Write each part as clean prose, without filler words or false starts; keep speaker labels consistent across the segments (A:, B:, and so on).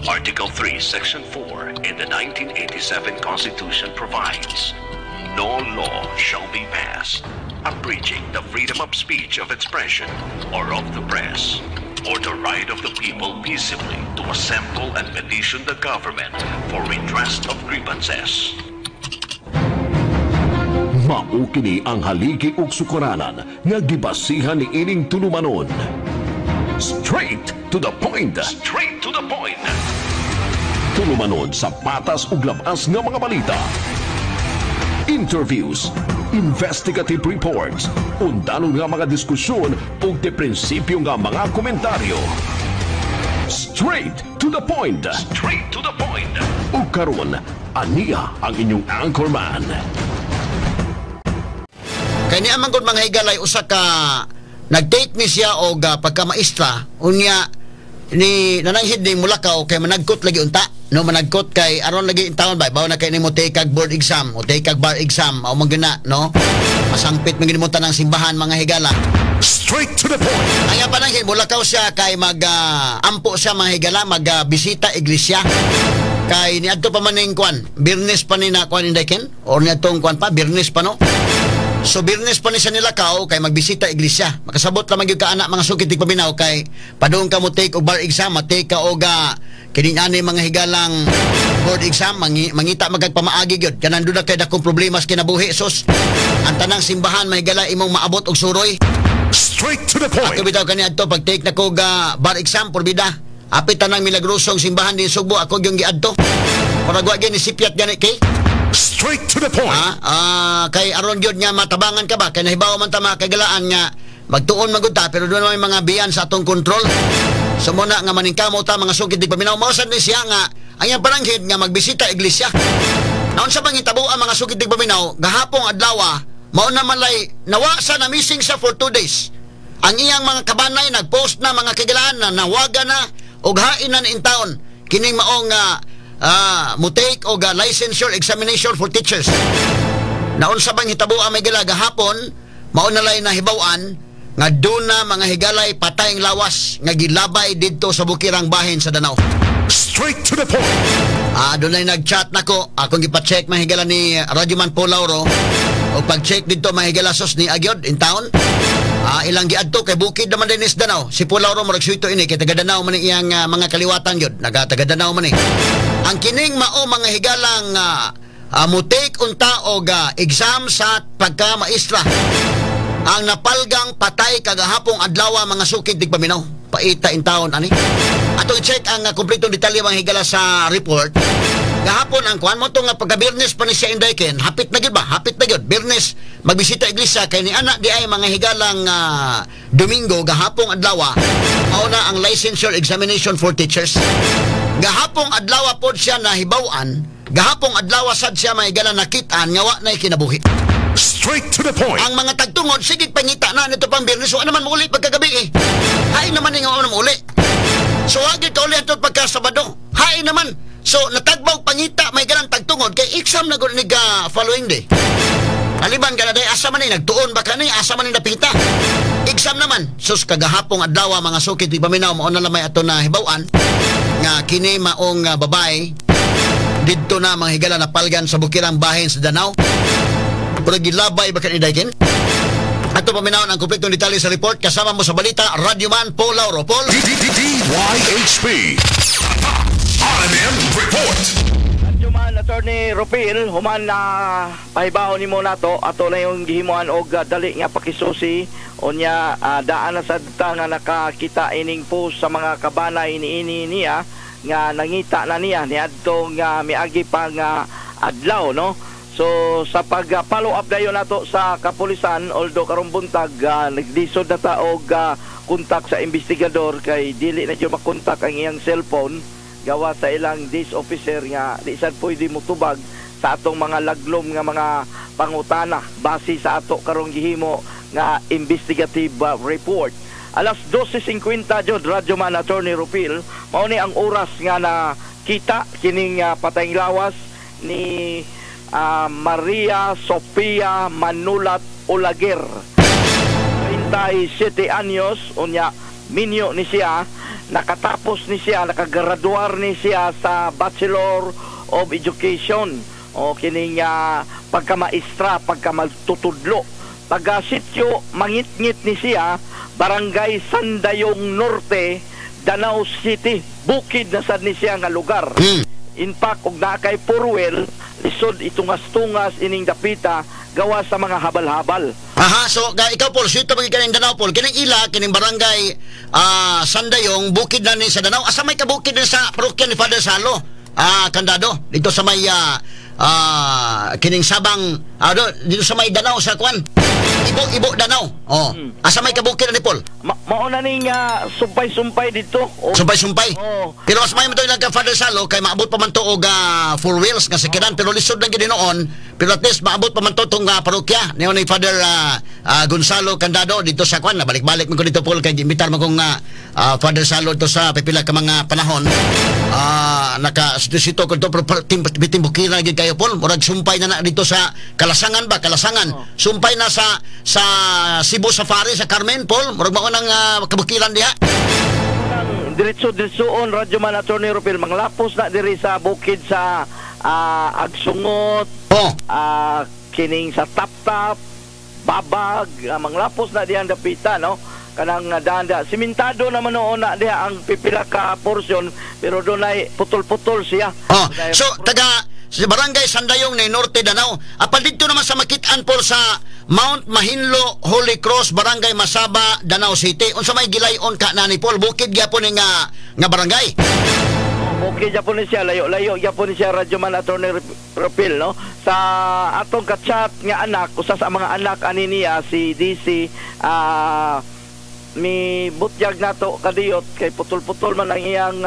A: Article 3, Section 4 in the 1987 Constitution provides, "No law shall be passed abridging the freedom of speech, of expression, or of the press, or the right of the people peaceably to assemble and petition the government for redress of grievances."
B: Mao kini ang haligi ug sukaranan nga gibasihan ni ining tulumanon. Straight to the point.
A: Straight to the point.
B: Tulumanon sa patas ug labas nga mga balita. Interviews, investigative reports, undanon nga mga diskusyon ug de prinsipyo nga mga komentaryo. Straight to the point.
A: Straight to the point.
B: Ug karon, aniya ang inyong anchorman.
C: Kay niya man gud, mga higalay, usa ka nag-take ni siya og pagkamaestra, unya ni nananghid ni mulakaw kay managkot lagi unta, no? Managkot kay aron lagi intawon ba bawo na kay nimo take kag board exam o take kag bar exam o man gina, no? Masangpit man gid mo tanang simbahan, mga higala.
B: Straight to the point.
C: Ang iya pananghid, mulakaw siya kay mag ampo siya, mga higala, mag bisita iglesia kay niadto pa man ning kwan, Biyernes pa ni na kwan, inday ken or niadtong kwan pa, Biyernes pa, no? So Biyernes pa ni siya nilakaw kay magbisita iglesia. Makasabot lamang gyud ka ana, mga sukit paminaw, kay padung ka mo take og bar exam, ma-take ka og kining ani, mga higalang, board exam, mangita magpamaagi gyud. Kanang duna kay dakong problema sa kinabuhi, sus. Ang tanang simbahan, mga higala, imong maabot og suroy.
B: Straight to the point.
C: Ako bitaw kani adto pag take na ko og bar exam, porbida. Apit tanang milagrosong simbahan din Sugbo ako yung giadto. Murag wa gyud ni sipyat gani kay.
B: Straight to the point.
C: Kay aron gyud nga matabangan ka ba, kay nahibaw man ta, mga kagalaan, nga magtuon man gud ta, pero doon may mga biyan sa atong kontrol. So muna nga maningkamot ta, mga sukid di paminaw, mao sad ni siya nga ang iyang pananghid nga magbisita iglesia. Naon sa pangitabo ang mga sukid di paminaw, gahapong adlaw mao na man lay nawa sa na missing siya for 2 days. Ang iyang mga kabanay nagpost na, mga kagalaan, na nawaga na og hain na in town kining maong mo take og licensure examination for teachers. Naunsa bang hitabo ang may gala gahapon, mao na lay nahibaw-an nga doon na, mga higalay, patayng lawas nga gilabay didto sa bukirang bahin sa Danao.
B: Straight to the point.
C: Doon ay nag-chat nako. Akong gipa-check, mga higala, ni Radyoman Paul Lauro. O pag-check dito, mga higala, sos ni Agyod in town. Ilang giadto kay bukid naman din is Danao. Si Paul Lauro murag suito ini kay taga Danao man iyang mga kaliwatan gyud. Naga taga Danao man eh. Ang kining mao, mga higalang, mo-take unta og exam sa pagka-maestra ang napalgang patay kagahapong adlaw, mga sukid tigpaminaw. Paita in taon ani. Ato i-check ang kumpletong detalye, mga higala, sa report. Gahapon ang kuan mo to nga pagka-Biyernes pa ni siya, Inday Ken, hapit na gyud ba? Hapit na gyud. Biyernes magbisita iglesia kay ni ana di ay, mga higalang, Domingo gahapong adlaw mao na ang licensure examination for teachers. Gahapong adlaw pod siya nahibaw-an, gahapong adlaw sad siya, mga higala, nakit-an nga wa nay kinabuhi.
B: Straight to the point.
C: Ang mga tagtungod, sige pangita na nito pang Biyernes, wa naman mauli pagkagabi eh. Hain naman nga wa naman mauli. So wagi ka uli ato pagka Sabado. Hain naman. So natagbaw pangita may ganang tagtungod kay exam na gud ni ga following day. Naliban ka na day, asa man ni nagtuon ba kani, asa man ni napita. Exam naman. Sus, kagahapong adlaw, mga sukit di paminaw, mao na lamay ato na hibaw-an nga kini maong babae didto na, mga higala, napalgan sa bukirang bahin sa Danao. Pero gilabay ba kani daykin? Ato paminawon ang kumpletong detalye sa report. Kasama mo sa balita, Radyoman Paul Lauro. Paul.
B: DYHP. RMN Report.
D: Human Attorney Rupil, human na pahibaw nimo nato, ato na yung gihimuan og dali nga pakisusi unya daan na sad ta nga nakakita ining post sa mga kabanay niini niya nga nangita na niya niadtong miagi pa nga adlaw, no? So sa pag follow up dayon nato sa kapulisan, although karong buntag naglisod na ta og kontak sa investigador kay dili na jud makontak ang iyang cellphone gawa sa ilang desk officer nga di sad pwede motubag sa atong mga laglom nga mga pangutana base sa ato karong gihimo nga investigative report. Alas 12:50 jud, Radyoman Attorney Rupil, mao ni ang oras nga na kita kining patayng lawas ni Maria Sofia Manulat Olaguer, 37 anyos, unya minyo ni siya. Nakatapos ni siya, nakagraduar ni siya sa Bachelor of Education o kining pagkamaestra, pagkamagtutudlo. Taga sitio Mangitngit ni siya, Barangay Sandayong Norte, Danao City. Bukid na sad ni siya nga lugar. In fact, og naa kay four-wheel, lisod itungas-tungas ining dapita gawa sa mga habal-habal.
C: Aha, so ikaw, Paul, sito pag kaning Danao, Paul. Kining ila, kining barangay Sandayong, bukid na ni sa Danao. Asa may kabukid din sa parokya ni Father Salo? Kandado. Dito sa may kining Sabang, dito sa may Danao sa kwan. Ibo, Ibo Danao. Oh. Asa may kabukid na ni Paul?
D: Mao na ning sumpay-sumpay dito. Oh.
C: Sumpay-sumpay.
D: Oh.
C: Pero mas may mo ilang ka Father Salo kay maabot pa man to og four wheels nga sakyanan, pero lisod lang gid noon, pero at least maabot pa man to tong parokya niyo ni Father Gonzalo Candado dito sa kwan. Balik-balik man ko dito, Paul, kay giimbitar man kong Father Salo dito sa pipila ka mga panahon. Naka sito ko dito, pero bitin bukira gid kayo, Paul. Murag sumpay na na dito sa Kalasangan ba, Kalasangan. Sumpay na sa Cebu Safari sa Carmen, Paul. Murag mao nang kabukiran diha.
D: Nang diretso-diretsoon, Radyo Man, Attorney Rupil, manglapos na diri sa bukid sa Agsungot, kining sa Tap-Tap, Babag, manglapos na diyang dapita, no? Kanang daan da. Simentado naman noon na diha ang pipila ka portion, pero dunay putol-putol siya.
C: Oh, so taga sa Barangay Sandayong ni Norte Danao. Apan dito naman sa makitaan, Paul, sa Mount Mahinlo, Holy Cross, Barangay Masaba, Danao City. Unsa may gilayon ka na ni Paul? Bukid gyapon ni nga barangay.
D: Okay, gyapon ni siya, layo-layo gyapon ni siya, Radyo Man, Attorney Rupil, no? Sa atong kachat nga anak, usa sa mga anak ani niya si DC, mi butyag nato kadiyot kay putol-putol man ang iyang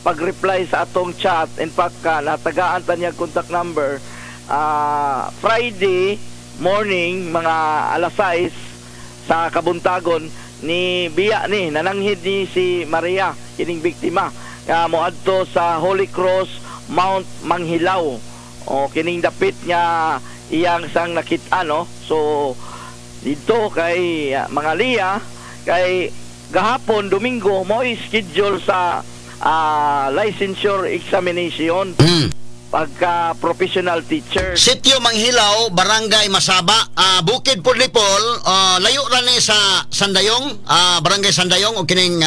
D: pag-reply sa atong chat. In fact, natagaan ta niya contact number. Friday morning, mga alas 6 sa kabuntagon, ni biya ni nananghid ni si Maria, kining biktima, nga moadto sa Holy Cross, Mount Manghilaw o kining dapit nga iyang sang nakit-an, no? So dito kay mga liya kay gahapon Domingo mo schedule sa licensure examination pagka professional teacher.
C: Sitio Manghilaw, Barangay Masaba, bukid po ni Paul, layo ra ni sa Sandayong, Barangay Sandayong o kining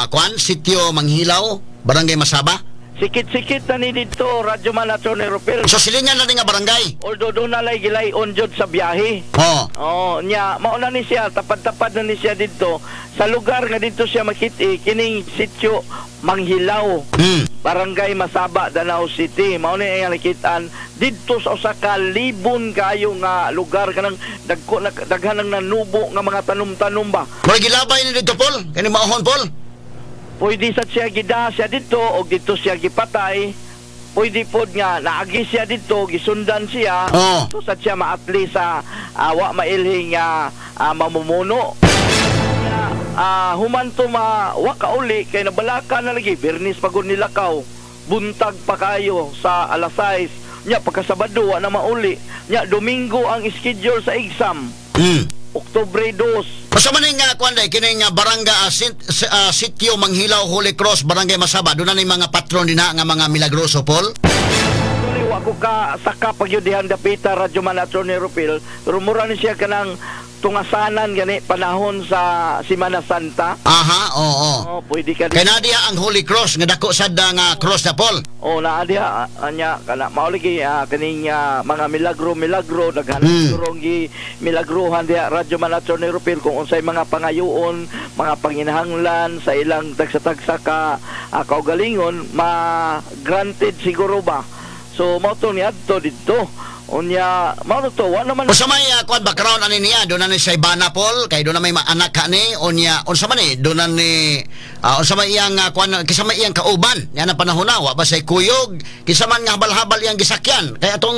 C: kuan, Sitio Manghilaw, Barangay Masaba.
D: Sikit-sikit na ni dito, Radyo Man, Attorney Rupil.
C: So silingan na ni nga barangay.
D: Although doon na lay gilayon jud sa biyahe. Oh, nya mauna ni siya, tapad-tapad na ni siya dito sa lugar nga dito siya makit-i kining Sitio Manghilaw, Barangay Masaba, Danao City. Mao ni ang nakitaan didto sa usa ka libon kayo nga lugar, kanang dagko na daghan ng nanubo nga mga tanom-tanom ba.
C: Murag gilabay ni dito, Paul. Kani maohon, Paul.
D: Pwede sa siya gida siya dito o dito siya gipatay. Pwede pod nga naagi siya dito, gisundan siya. To sa siya maatli sa wa mailhing nga mamumuno. Human to ma wa kauli kay nabalaka na lagi, Biyernes pa gud nilakaw, buntag pa kayo sa alas 6 nya, pagka Sabado wa na mauli nya, Domingo ang schedule sa exam, Oktubre 2.
C: Basta man nga kuan day kini nga barangay Sitio Manghilaw, Holy Cross, Barangay Masaba, doon na ni mga patron dinha nga mga milagroso, Paul.
D: Actually, wa ko ka saka pag yun dihang dapita, Radyo Man, Attorney Rupil, pero mura ni siya kanang tungasanan gani panahon sa Semana Santa.
C: Aha, oo.
D: Oh, pwede ka
C: Kay na diha ang Holy Cross nga dako sad nga cross na, Paul.
D: Oh, naa diha anya kana mao lagi kining mga milagro milagro daghan turong gi milagruhan diha, Radyo Man, Attorney Rupil, kung unsay mga pangayoon, mga panginahanglan sa ilang tagsa-tagsa ka kaugalingon, ma-granted siguro ba. So mao to ni adto didto. Unya mao to, wa naman.
C: Unsa may kuan background ani niya? Doon na ni sa Ibana, Paul, kay doon na may anak ka ni unya unsa man ni doon na ni unsa may iyang kuan, kinsa may iyang kauban niya na panahon na, wa ba say kuyog, kinsa man nga habal-habal iyang gisakyan, kay atong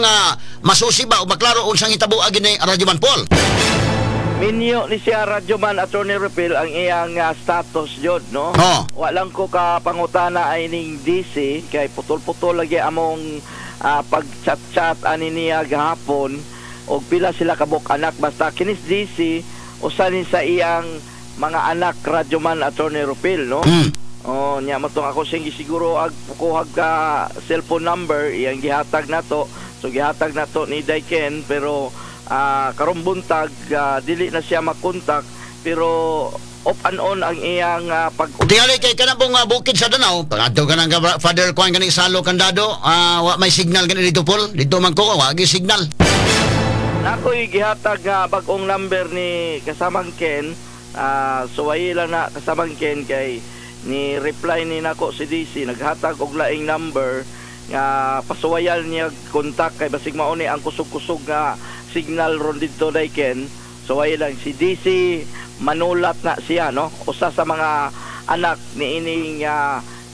C: masusi ba o maklaro unsang hitabo agi ni Radyo Man, Paul.
D: Minyo ni siya, Radyo Man, Attorney Rupil, ang iyang status yun, no?
C: Oh.
D: Walang ko ka pangutana ay ning DC kay putol-putol lagi among pag-chat-chat ani niya gahapon og pila sila kabuk anak. Basta kinis DC usa ni sa iyang mga anak, Radyoman Attorney Rupil, no? Oh, nya mo tong ako siyang gisiguro ag kuhag ka cellphone number, iyang gihatag nato. So gihatag nato ni Daiken, pero karong buntag dili na siya makontak, pero off and on ang iyang pag
C: Tingali kay kanang pong bukid sa Danau, pangadto ka ng Father Juan gani Salo Kandado, wa may signal gani dito, Paul. Dito man ko wa gi signal.
D: Nakoy gihatag nga bag-ong number ni kasamang Ken. Suwayi lang na, kasamang Ken, kay ni reply ni nako si DC, naghatag og laing number nga pasuwayan niya kontak kay basig mao ni ang kusog-kusog nga signal ron didto, day Ken. Suwayi lang si DC Manulat na siya, no, usa sa mga anak ni ining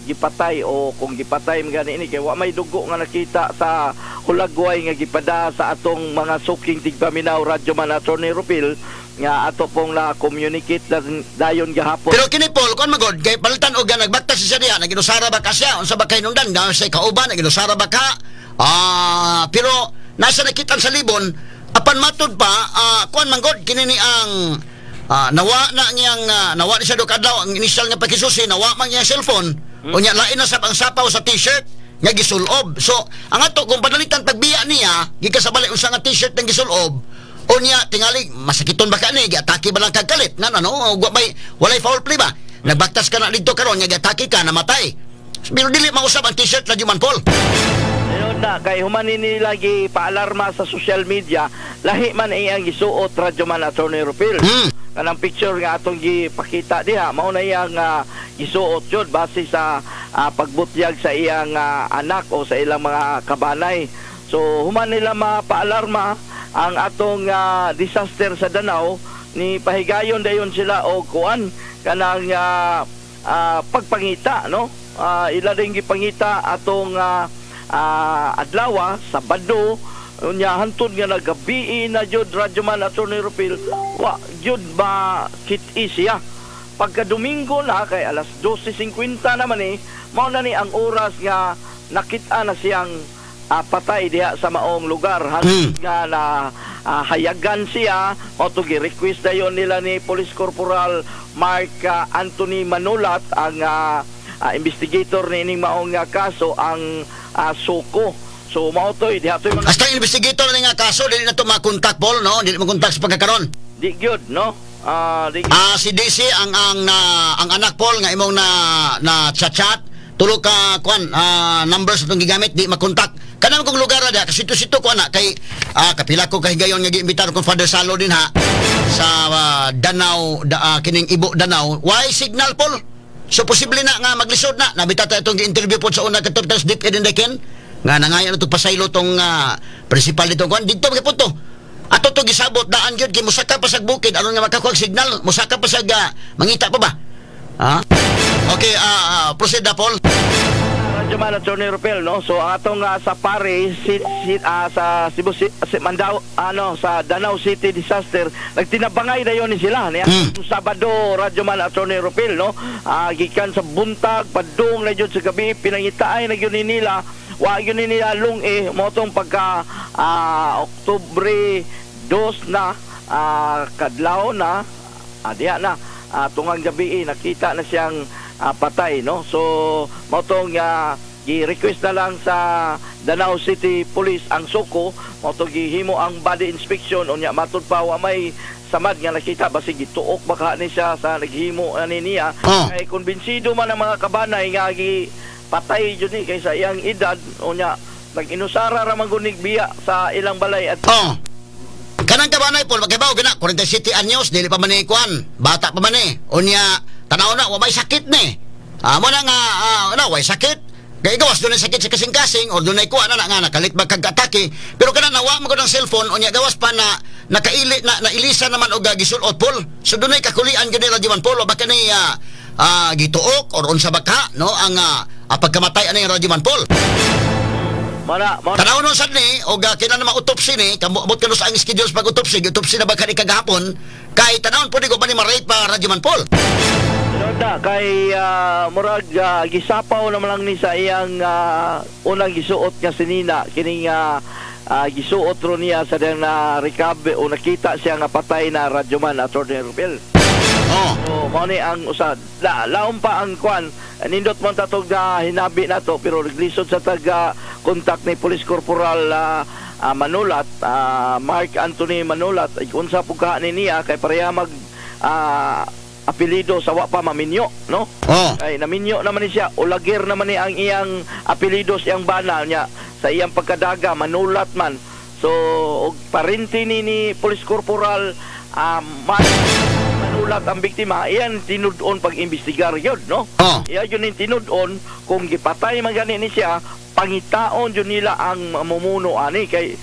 D: gipatay o kung gipatay man gani ini kay wa may dugo nga nakita sa hulagway nga gipada sa atong mga suking tigpaminaw, Radyo Man Attorney Rupil, nga ato pong na communicate na dayon gahapon.
C: Pero kini, Paul, kon magod kay palitan og nagbaktas siya diha, naginusara ba ka siya? Unsa ba kay nungdan? Na sa kauban naginusara ba ka? Pero nasa nakitan sa libon apan matud pa kuan man god kini ni ang nawa na niyang nawa ni siya do kadlaw ang initial nga pakisusi, nawa man niya cellphone. Unya lain na sab ang sapaw sa T-shirt nga gisulob. So ang ato kung padalitan pagbiya niya gikan sa balay, unsa nga T-shirt ang gisulob? Unya tingali masakiton ba ka ni, giatake ba lang kag kalit na ano, wa may walay foul play ba, nagbaktas ka na didto karon nga giatake ka, namatay, pero dili mausab ang T-shirt, Radyoman Paul.
D: Ayun na, kay human ni lagi paalarma sa social media, lahi man iyang gisuot, Radyoman Attorney Rupil. Kanang picture nga atong gipakita diha, mao na iyang gisuot yun base sa pagbutyag sa iyang anak o sa ilang mga kabanay. So human nila mapaalarma ang atong disaster sa Danau, ni pahigayon dayon sila og kuan kanang pagpangita, no? Ila din gipangita atong adlaw, Sabado. Unya hantod nga nagabi na jud, Radyoman Attorney Rupil, wa jud ba kit-i siya. Pagka Domingo na kay alas 12:50 naman eh, mao na ni ang oras nga nakita na siyang patay diha sa maong lugar. Hantod nga na hayagan siya, mao to gi-request dayon nila ni Police Corporal Mark Anthony Manulat, ang investigator niining maong kaso, ang suko. So mao toy diha toy mga
C: Hasta investigator ni nga kaso dili na to makontak, Paul, no? Dili makontak sa pagkakaron.
D: Di gyud, no? Di gyud.
C: Si DC ang anak, Paul, nga imong na na chat-chat tulo ka kuan numbers atong gigamit, di makontak. Kanang kong lugar ra kasi sito ko ana kay kapila ko kahigayon nga giimbitar kong Father Salo din ha sa Danau da, kining Ibo Danau. Why signal, Paul? So posible na nga maglisod na. Nabita ta itong gi-interview po sa una katong tas deep in the ken nga nangayon na itong pasaylo tong principal dito kuan dito gyapon to. Ato to gisabot daan gyud kay musaka pa sa bukid aron nga makakuha og signal, musaka pa sa mangita pa ba? Ha? Okay, proceed na, Paul.
D: Radyo Man Attorney Rupel, no? So ang atong sa pare sa Cebu si, si Mandao, ano, sa Danau City disaster, nagtinabangay na yon ni sila niya. Sabado, Radyo Man Attorney Rupel, no? Gikan sa buntag padung na jud sa gabi, pinangitaay na gyud ni nila, wa gyud ni nila lung eh mo tong pagka Oktubre 2 na kadlaw na diha na tungang gabi eh, nakita na siyang patay, no? So mao tong gi-request na lang sa Danau City Police ang suko, mao to gihimo ang body inspection. Unya matud pa wa may samad nga nakita, basig gituok baka ni siya sa naghimo ani niya. Kay kumbinsido man ang mga kabanay nga gi patay jud ni kaysa iyang edad. Unya nag-inusara ra man gud biya sa ilang balay at
C: Kanang kabanay, Paul, magkibaw gina 47 anyos, dili pa man ni kuan, bata pa man ni. Unya tanaw na wa may sakit ni. Mo na nga na way sakit. Kay gawas dunay sakit sa kasing-kasing or dunay kuan na nga nakalit ba kag atake, pero kana nawa mo ng cellphone, unya gawas pa na nakaili na nailisa naman og gisulot, Paul. So dunay kakulian gyud ni Radyoman Paul, baka ni gituok or unsa ba ka, no, ang pagkamatay ani Radyoman Paul.
D: Mana, mana.
C: Tanaw nun sad ni og kinahanglan na ma-autopsy ni, kamabot kano sa ang schedule sa pag-autopsy, autopsy na ba kani kagahapon kay tanawon po di ko ba ni ma-rate pa, Radyoman Paul.
D: Tinuod kay murag gisapaw naman lang ni sa iyang unang gisuot nga sinina kining gisuot ro niya sa diyang na recover o nakita siya nga patay na, Radyoman Attorney Rupel.
C: Oh.
D: So, mao ni ang usa laom pa ang kwan, nindot man tatog na hinabi nato, pero naglisod sa taga contact ni Police Corporal Manulat, Mark Anthony Manulat. Ay, unsa pud ka ni niya kay pareha mag apelyido sa wa pa maminyo, no?
C: Oh.
D: Ay, naminyo naman ni siya, Olaguer naman ni ang iyang apelyido sa iyang bana niya, sa iyang pagkadaga Manulat man. So og parente ni Police Corporal Mark Manulat ang biktima, iyan tinud-on pag-imbestigar yun, no?
C: Oh.
D: Iya yun yung tinud-on kung gipatay man gani ni siya, pangitaon yun nila ang mamumuno ani kay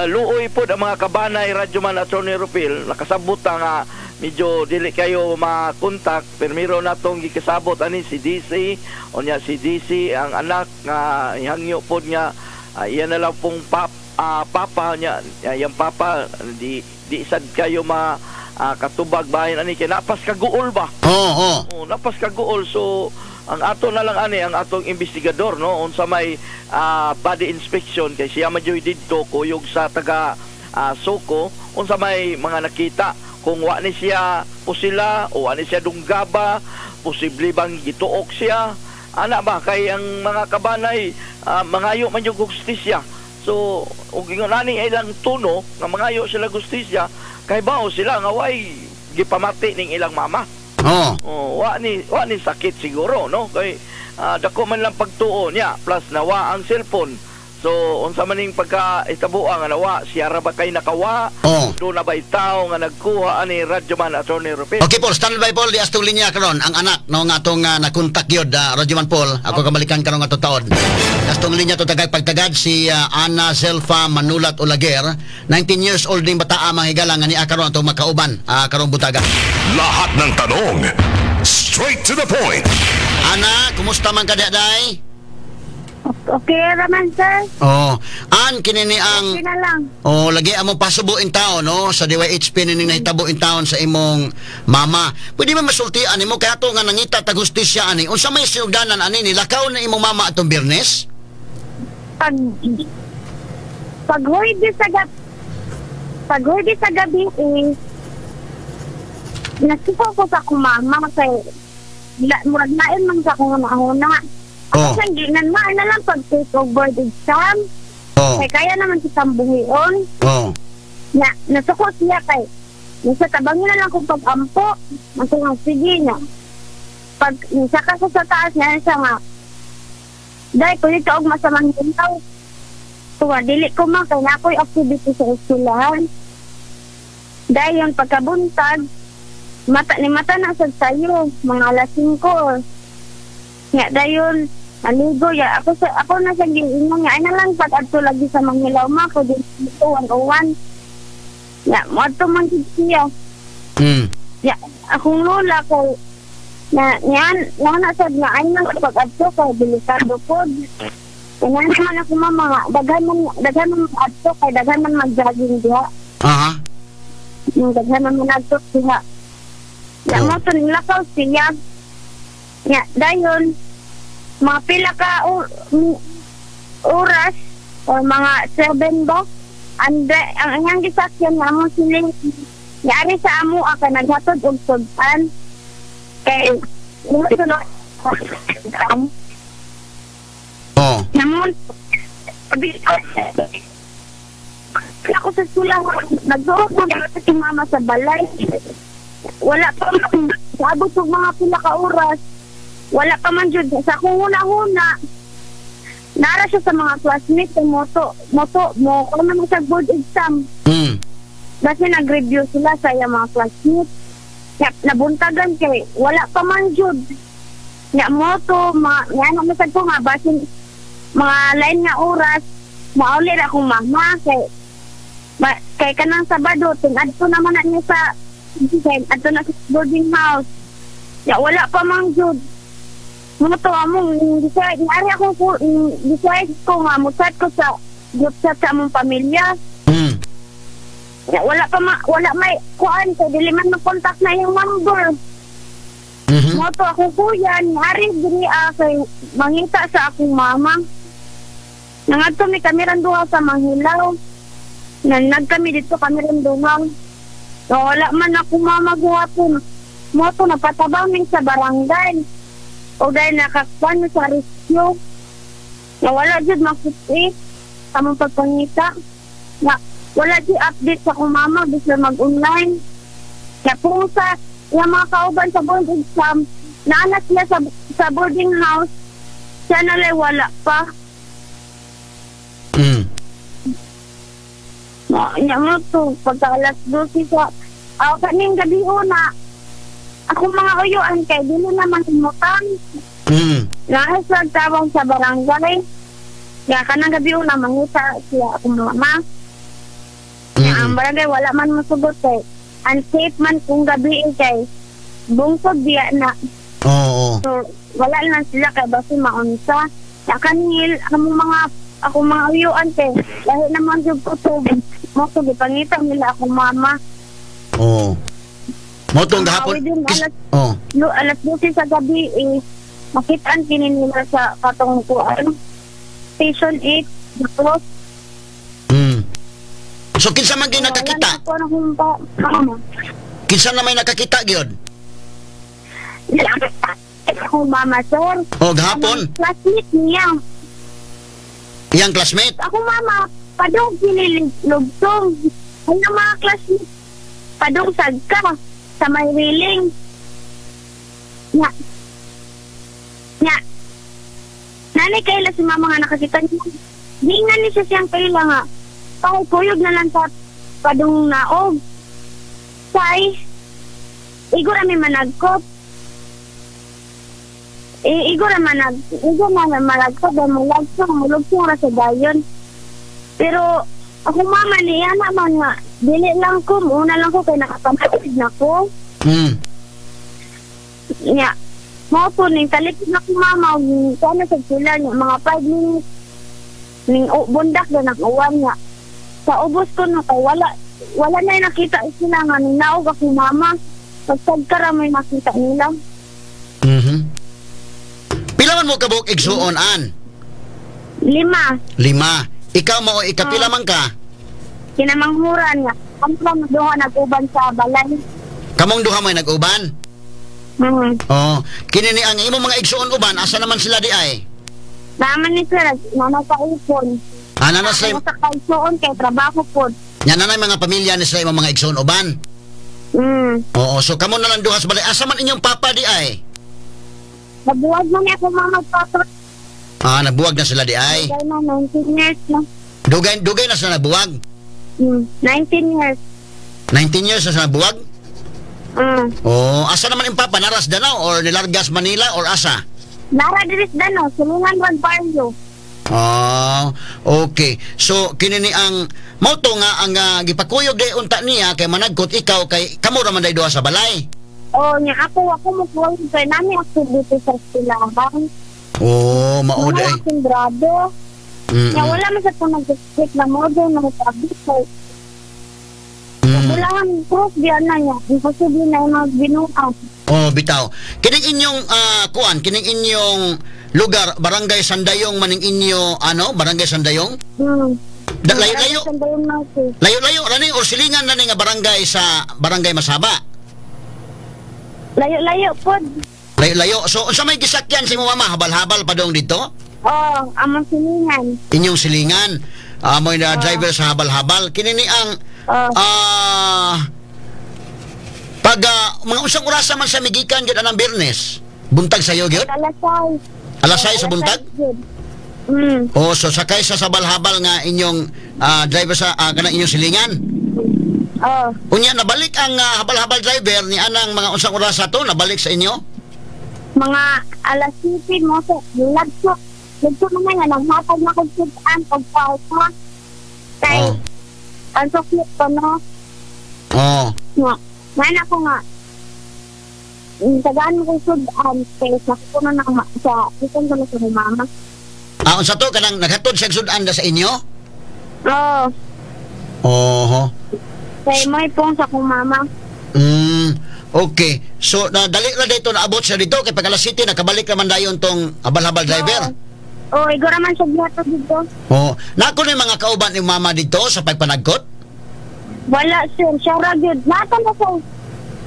D: luoy pod ang mga kabanay, Radyoman, Attorney Rupil. Nakasabot ta nga medyo dili kayo makontak, pero meron natong gikasabot ani si DC. Unya si DC ang anak nga ihangyo pod nga iya na lang pong papa niya, yang papa di di sad kayo ma katubag bahin ani kay napas kaguol ba.
C: Oh.
D: Oh, napas kaguol. So ang ato na lang ani ang atong investigador, no, unsa may body inspection kay siya man jud didto kuyog sa taga Soko, unsa may mga nakita, kung wa ni siya pusila o wa ni siya dunggaba, posible bang gituok siya ana ba, kay ang mga kabanay mangayo man yung hustisya. So ug ingon ani ilang tuno nga mangayo sila hustisya kay bao sila nga way gipamati ning ilang mama.
C: Oh.
D: Oh, wa ni sakit siguro, no, kay dako man lang pagtuo niya, plus nawa ang cellphone. So unsa man ning pagka itabuan nga nawa siya ra ba kay nakawa?
C: Oh.
D: Do na ba'y tao nga nagkuha ani, Radyoman, Attorney Rupil?
C: Okay, Paul, stand by, Paul, di astong linya karon ang anak, no, nga atong nakontak yun, Radyoman Paul, ako kabalikan karon nga taon. Astong linya to tagag pagtagad si Ana Zelfa Manulat Olaguer, 19 years old ning bataa, mga higala, nga niya karon atong makauban karong butaga.
B: Lahat ng tanong, straight to the point.
C: Ana, kumusta man ka day?
E: Okay raman, sir.
C: Oh, an kini ni ang
E: Okay na lang.
C: Oh, lagi amo pasubo in taon, no, sa DYHP ni nahitabo in taon sa imong mama. Pwede ba masultian nimo kaya to nga nangita tag hustisya ani? Unsa may sinugdanan ani, nilakaw na imong mama atong Biyernes?
E: Pag huwede sa gabi eh, nasuko ko sa akong mama kay la, murag lain man sa akong huna.
C: Oh.
E: Kasi ginan ma na lang pag take og board exam kay kaya naman si buhion. Na nasuko siya kay nasa tabangin na lang kung pag-ampo. Masa nga sige na. Pag saka sa taas niya siya nga, "Dahil pwede ka og masamang hilaw." Tuwa, dili ko man kay na ako'y activity sa eskwelahan. Dahil yung pagkabuntag, mata ni mata na sad sayo, mga alas 5. Nga dayon, naligo ya ako sa ako na sa giingon nga ay na lang pag adto lagi sa Manghilaw ma ko dito 101. Ya, moadto man gid siya. Ya, akong lola ko na niyan na na sad nga ay nang pag adto kay delikado pod. Kaya naman ako mama nga daghan man adto kay daghan man mag-jogging diha. Yung daghan man adto diha. Ya, mo to nilakaw siya. Ya, dayon mga pila ka oras or mga 7 ba? Ande, ang iyang gisakyan nga among siling yari sa amo ka naghatod og sud-an kay sunod namon ako sa sula nagsuot na si mama sa balay. Wala pa man sabot og mga pila ka oras, wala pa man jud. Sa akong huna-huna nara siya sa mga classmates sa moto moto mo ko naman sa board exam kasi nag-review sila sa iyang mga classmates. Ya, nabuntagan kay wala pa man jud. Ya, moto ma yan mo sad ko nga basin mga lain nga oras mauli ra akong mama kay ba, kay kanang Sabado tinadto naman na niya sa kay adto na sa boarding house. Ya, wala pa man jud. Moto among decide ari ako ko decide ko nga mo chat ko sa group chat sa among pamilya. Ya, wala pa ma, wala may kuan kay dili man ma-contact na yung number. Moto akong kuya ni ari diri kay mangita sa akong mama. Nangadto mi kami ran duha sa Manghilaw. Nagkami dito kami ran duha. So, wala man ako mama guwapon. Moto napatabaw ning sa barangay. O dahil nakakuan sa rescue. Na wala jud makita sa among pagpangita. Na wala jud update sa akong mama bisag mag-online. Na kung sa yung mga kauban sa board exam, naana sila sa boarding house, siya na wala pa. Nya mo to, pagka alas 12 sa, kaning gabi una, ako mga uyuan kay dili naman himutang. Naay sa tawag sa barangay. Ya kanang gabi una mangita siya akong mama. Ya, ang barangay wala man mosugot kay unsafe man kung gabi kay bungsod biya na.
C: Oo.
E: So wala lang sila kay basi maunsa. Ya kanil among mga ako mga uyuan kay lahi naman jud ko to mo to gipangita nila akong mama.
C: Oo. Mo tong gahapon. Oh.
E: No, alas 12 sa gabi eh makitaan kini nila sa katong kuan Station 8 Cross.
C: So kinsa man gyud nakakita? Kinsa na may nakakita gyud?
E: Ako mama sir.
C: Oh, gahapon.
E: Classmate niya.
C: Iyang classmate?
E: Ako mama, padong kini lugtong. Ang mga classmate padong sagka sa may willing. Nya. Nya. Nanay kaila si mama nga nakakita niya. Di nga ni siya siyang kaila nga. Pakukuyog na lang sa padong naog. Say, igor ami managkot. Igor na managkot. Mulugtong ra sa dayon. Pero, ako mama niya naman nga, dili lang ko, una lang ko kay nakapamatid na ko. Nya, mo po ning talikod na ko mama, sana sa sila niya, mga 5 minutes, ning bundak na ng uwan niya. Sa ubos ko na kay wala na nakita sila nga ning naog ako mama. Pagtagkara may makita nila.
C: Pila man mo kabuok igsuon an?
E: 5.
C: 5. Ikaw mo ikapila man ka?
E: Kinamanghuran nga. Kamo lang duha nag-uban sa balay.
C: Kamong duha may nag-uban? Oh, kini ni ang imong mga igsuon uban, asa naman sila di ay?
E: Naman ni sir, nanakaipon.
C: Ah, nana sila.
E: Sa kaigsuon kay trabaho pod.
C: Nya nanay mga pamilya ni sila imong mga igsuon uban. Oo, so kamo na lang duha sa balay. Asa man inyong papa di ay?
E: Nabuwag man ako mga magpapa.
C: Ah, nabuwag na sila di ay.
E: Dugay na 19 years na.
C: Dugay na sila nabuwag.
E: 19 years.
C: 19 years na sila nabuwag? Oh, asa naman yung papa? Naras Danao or Nilargas Manila or asa?
E: Nara diris Danao, Sulungan Wan Barrio.
C: Ah, okay. So kini ni ang mauto nga ang gipakuyog day unta niya kay managkot ikaw kay kamo ra man day duha sa balay.
E: Oh, nya ako mo kuyog kay nami activity sa eskwelahan.
C: Oh, mao day.
E: Wala. Nya wala man sa kung nag-check na model na mag-update kay wala ang proof diyan na niya. Imposible na yung magbinuang.
C: Oh, bitaw. Kining inyong kuan, kining inyong lugar, Barangay Sandayong maning inyo ano, Barangay Sandayong? Layo-layo. Layo-layo rani or silingan rani nga barangay sa Barangay Masaba.
E: Layo-layo pod.
C: Layo-layo. So unsa may gisakyan si mama habal-habal pa dong dito?
E: Oh, among silingan.
C: Inyong silingan. Amoy na driver sa habal-habal. Kini ni ang pag mga usang orasa man sa migikan gyud anang Biyernes. Buntag sayo gyud?
E: Alas 6.
C: Alas 6 sa buntag? Oh, so sakay sa habal-habal nga inyong driver sa kanang inyong silingan.
E: Oh.
C: Unya nabalik ang habal-habal driver ni anang mga unsang orasa to nabalik sa inyo?
E: Mga alas 7 mo sa lagso. Lagso naman nga naghatag na kog sudan og kwarta. Kay ang sukli ko no.
C: Oh.
E: Nga, nana ko nga. Tagaan mo kong sudan kay sa kuno na sa ikan ko na sa mama.
C: Ah, unsa to kanang naghatod siya sudan na sa inyo?
E: Oo.
C: Oho.
E: Kay may pong sa akong mama.
C: Okay. So dali ra dito naabot siya dito kay pag alas 7 nakabalik naman dayon tong habal-habal driver.
E: Oh, igora man siya dito dito.
C: Oh, nako ni mga kauban ni mama dito sa pagpanagkot?
E: Wala sir, siya ra gyud. Nata na sa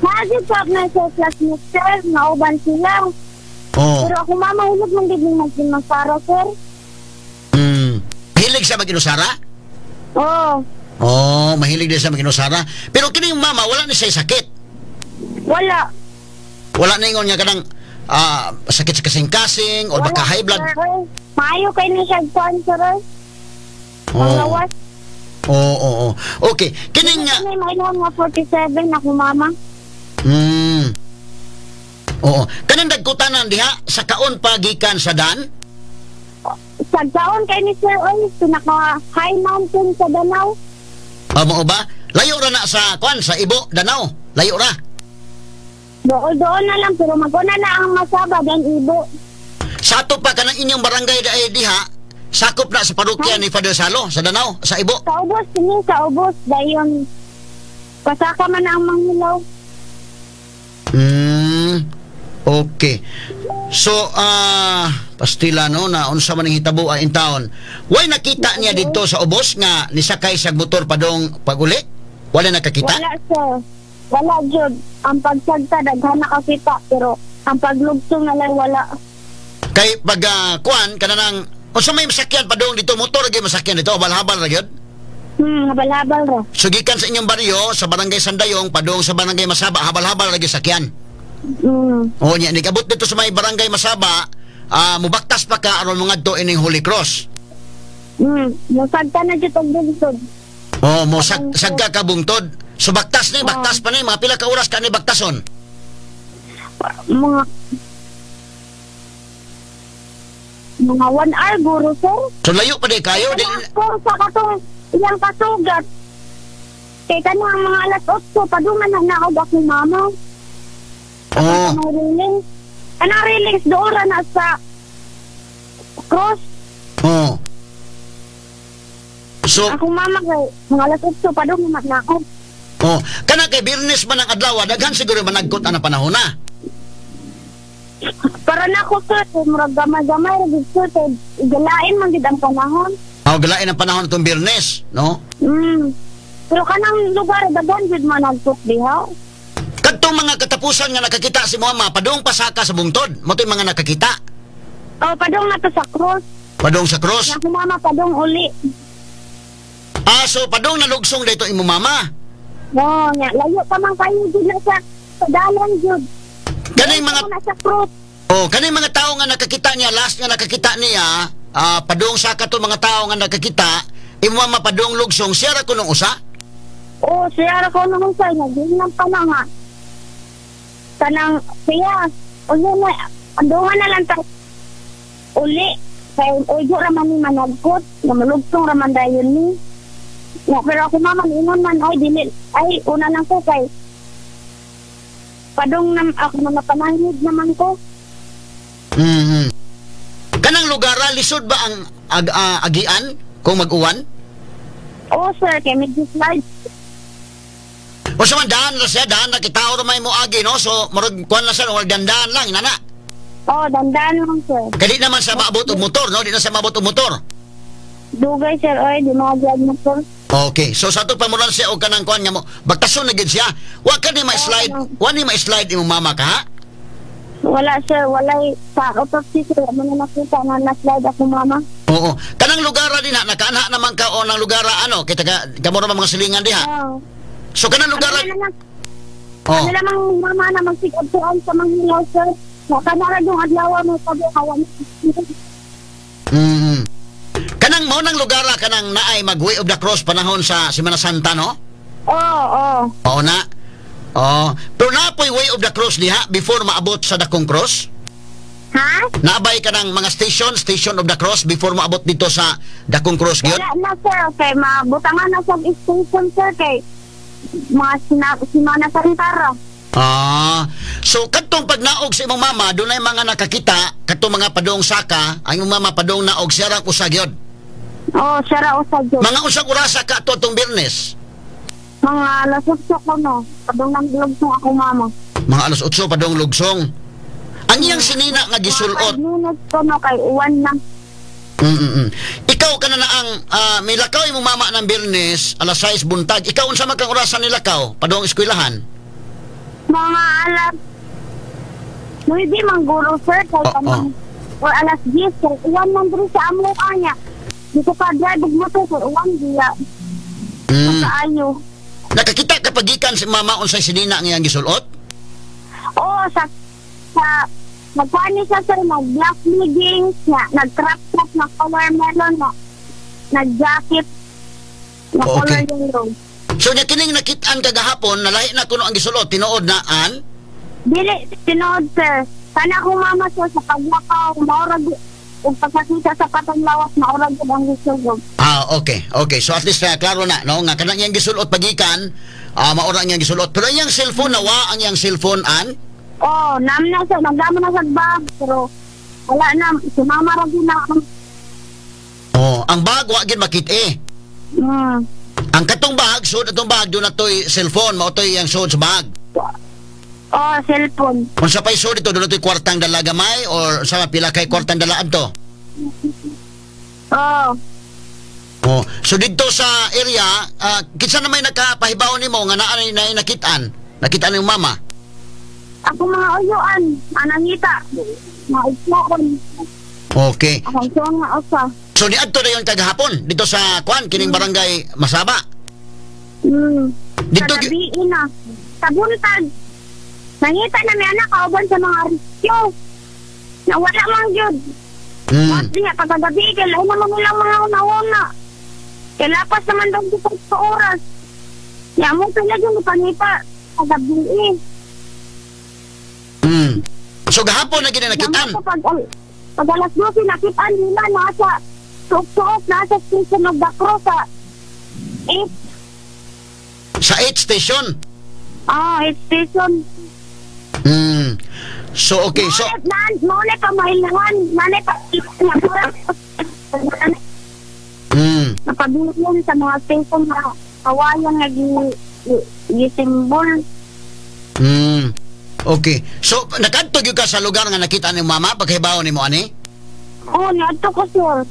E: Naagid sa na sa classmate, sir, nauban sila.
C: Oh.
E: Pero ako mama, hilig man gid ni magmasara, sir.
C: Hilig siya mag-inusara?
E: Oo.
C: Oh, mahilig din siya mag-inusara. Pero kini yung mama, wala ni siya sakit.
E: Wala.
C: Wala na ingon nga kanang sakit sa kasing-kasing o baka high blood.
E: Sir, oy. Maayo kay ni siya kuan, sir, oy.
C: Oo.
E: Panglawas.
C: Oo, oo. Okay, kini nga
E: Kini may nga 47 ako mama.
C: Oo. Kanang dagkutanan diha sa kaon pa gikan sa dan?
E: Sagkaon kay ni sir, oy, pinaka high mountain sa Danau.
C: Mao ba? Layo ra na sa kuan sa Ibo, Danau. Layo ra.
E: Dool-dool na lang pero maguna na ang Masaba dan Ibo.
C: Sa ato pa kanang inyong barangay diha, sakop na sa parokya ni Father Salo sa Danau, sa Ibo.
E: Sa ubos kini sa ubos dayon pasaka man ang manghilaw.
C: Okay. So, pastila no na unsa man ang hitabo in taon. Way nakita niya didto sa ubos nga nisakay sa motor padong paguli? Wala nakakita?
E: Wala, sir. Wala jud. Ang pagsagta daghan nakakita pero ang paglugtong na lang wala.
C: Kay pag kuan kanang unsa may masakyan padong dito, motor gyud masakyan dito, habal-habal ra gyud.
E: Habal-habal ra.
C: So gikan sa inyong baryo sa barangay Sandayong padung sa barangay Masaba, habal-habal ra gyud sakyan. O nya nigabot dito sa may barangay Masaba, mubaktas pa ka aron mangadto ining Holy Cross.
E: Musagta na jud og bugtod.
C: Oh, mo sagka ka bungtod. So baktas ni, baktas pa ni, mga pila ka oras ka ni baktason?
E: Mga 1 hour guro, sir.
C: So layo pa di kayo di,
E: Kung sa katong iyang kasugat. Kay kanang mga alas 8 padungan na naog akong mama.
C: Oh.
E: Anong railing? Anong railings doon ra na sa cross.
C: Oh. So
E: akong mama kay mga alas 8 padungan na naog.
C: Oh, kana kay Biyernes man ang adlaw, daghan siguro managkot ana panahon na.
E: Para na ko, sir, murag gamay-gamay ra gid, sir, kay galain man gid ang panahon.
C: Oh, galain ang panahon itong Biyernes, no?
E: Pero kanang lugar daghan gid managkot diha.
C: Kadtong mga katapusan nga nakakita si mama, padung pasaka sa bungtod, mo to'y mga nakakita.
E: Oh, padung na to sa cross.
C: Padung sa cross.
E: Nga akong mama padung uli.
C: So padung nalugsong dito imo mama.
E: Oh, nya layo pa man kayo gid na sa dalan jud.
C: Kaning mga
E: na sa cross.
C: Oh, kaning mga tao nga nakakita niya, last nga nakakita niya, padung sa kato mga tao nga nakakita, imo mama padung lugsong, siya ra kunong usa?
E: Oh, siya ra kunong usa, nagingnan pa na nga. Kanang siya, uli na, andungan na lang ta. Uli, kay uyo ra man ni managkot, namalugtong ra man dayon ni. Ya, pero ako mama, ingon man, ay, dili, ay, una lang ko kay padung nam, ako mga panahid naman ko.
C: Kanang lugar, lisod ba ang agian kung mag-uwan?
E: Oo, sir, kay medyo slide.
C: O sa man, daan na siya, daan na kita oro may moagi, no? So, murag kuan na siya, murag dandaan lang, nana.
E: Oo, dandaan lang, sir.
C: Kaya di naman siya maabot og motor, no? Di na siya maabot og motor.
E: Dugay, sir, oy, di maabot og motor.
C: Okay, so sa ato pamulan siya og kanang kuan nga mo, bagtason na gid siya. Wa ka ni ma-slide, wa ni ma-slide imong mama ka, ha?
E: Wala, sir, walay sa autopsy, sir, mo na nakita na na-slide ako mama.
C: Oo. Kanang lugar din ha, nakaanha naman ka o nang lugar ano, kita ka kamo ra mga silingan diha.
E: Oo.
C: So kanang lugar
E: Ano ano lamang mama na magsigabtuan sa manghilaw, sir. Kanara yung adlaw mo sabi hawa.
C: Kanang mao nang lugar kanang naay mag Way of the Cross panahon sa Semana Santa, no?
E: Oo, oo.
C: Oo na. Oo. Pero napoy Way of the Cross diha before maabot sa Dakong Cross?
E: Ha?
C: Naabay ka ng mga station of the Cross before maabot dito sa Dakong Cross gyud?
E: Wala na, sir. Kay mabutangan na sa station, sir, kay mga Semana Santa ra.
C: So kadtong pagnaog sa imong mama, dunay mga nakakita kadtong mga padong saka, ang imong mama padong naog siya ra usa gyud.
E: Oo, siya ra usa gyud.
C: Mga usang orasa ka ato atong Biyernes?
E: Mga alas 8 ko, no. Padong nang lugsong ako mama.
C: Mga alas 8 padong lugsong. Ang iyang sinina nga gisulot.
E: Mga minutes ko, no, kay uwan na.
C: Ikaw ka na ang milakaw imong mama ng Biyernes alas 6 buntag. Ikaw unsa man kang orasan nilakaw padong eskwelahan?
E: Mga alas 9 mangguro, sir. Kay kanang or alas 10, sir. Uwan man diri sa amo kanya. Dito ka drive og motor, sir. Uwan diya. Kaayo.
C: Nakakita ka pagikan si mama unsay sinina nga iyang gisulot?
E: Oo, sa nagkuhan niya siya, sir, nag-black leggings, na, nag-crop top na color melon, na, nag-jacket na color yellow.
C: So, nya kining nakitaan kagahapon, nalahi na kuno ang gisulot, tinuod na an?
E: Dili, tinuod, sir. Sana akong mama, sir, sa paglakaw, maurag, ug pagkakita sa patong lawas, maurag yun ang gisulot.
C: Ah, okay. Okay, so at least klaro na, no? Nga kanang iyang gisulot pagikan, maurag iyang gisulot. Pero iyang cellphone, nawa ang iyang cellphone, an?
E: Oh, namin na siya, nagdama na sa bag, pero wala na, si mama ra gyud na.
C: Oh, ang bag wa gyud makit eh. Ang katong bag, sud atong bag do na toy cellphone, mao toy iyang sud sa bag.
E: Oh, cellphone.
C: Unsa pay sud dito, do na toy kwartang dala gamay or sa pila kay kwartang dala adto?
E: Oh.
C: Oh, so didto sa area, kinsa na may nakapahibaw nimo nga naa na nakit-an? Nakit-an yung mama?
E: Ako mga uyuan, anangita, mga igsoon.
C: Okay.
E: Akong suon nga usa.
C: So niadto na yun kagahapon dito sa kuan kining barangay Masaba. Dito
E: sa gabi na. Sa buntag. Nangita na may anak kauban sa mga rescue. Na wala man gyud. Di nga pagkagabi kay lahi naman nilang mga una-una. Kay lapas naman daw dito sa oras. Ya mo pila gyud pangita sa gabi.
C: So gahapon na gid nakitaan.
E: Pag alas 12 nakitaan nila nasa suok-suok nasa station of the cross sa 8.
C: Sa 8 station?
E: Ah, 8 station.
C: So okay, so
E: mao pa mailhan, nanay pa napabilin sa mga station na kawayan nga gi-symbol.
C: Okay. So, nakadto gyud ka sa lugar nga nakita ni mama paghibaw nimo ani?
E: Oo, niadto ko, sir.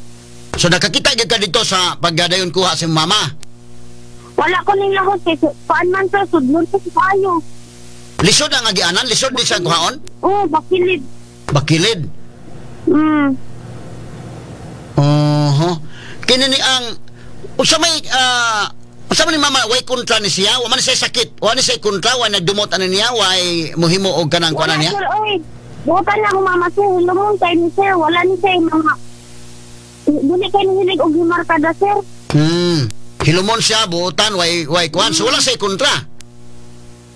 C: So, nakakita gyud ka dito sa pagadayon kuha si mama?
E: Wala ko ning lahos kay paan man, sir, sudlon ko kaayo.
C: Lisod ang agianan? Lisod di sa kuhaon?
E: Oo, bakilid.
C: Bakilid? Oho. Kini ni ang unsa may unsa man ni mama way kontra ni siya, wa man siya sakit, wa ni siya kontra, wa nagdumot ani niya, way mohimo og kanang kuan niya.
E: Wala, sir, oy. Buotan na akong mama, sir, hilumon kay ni sir, wala ni siya mga dili kay nihilig og himarkada, sir.
C: Hilumon siya, buotan, way kuan, so wala siya kontra.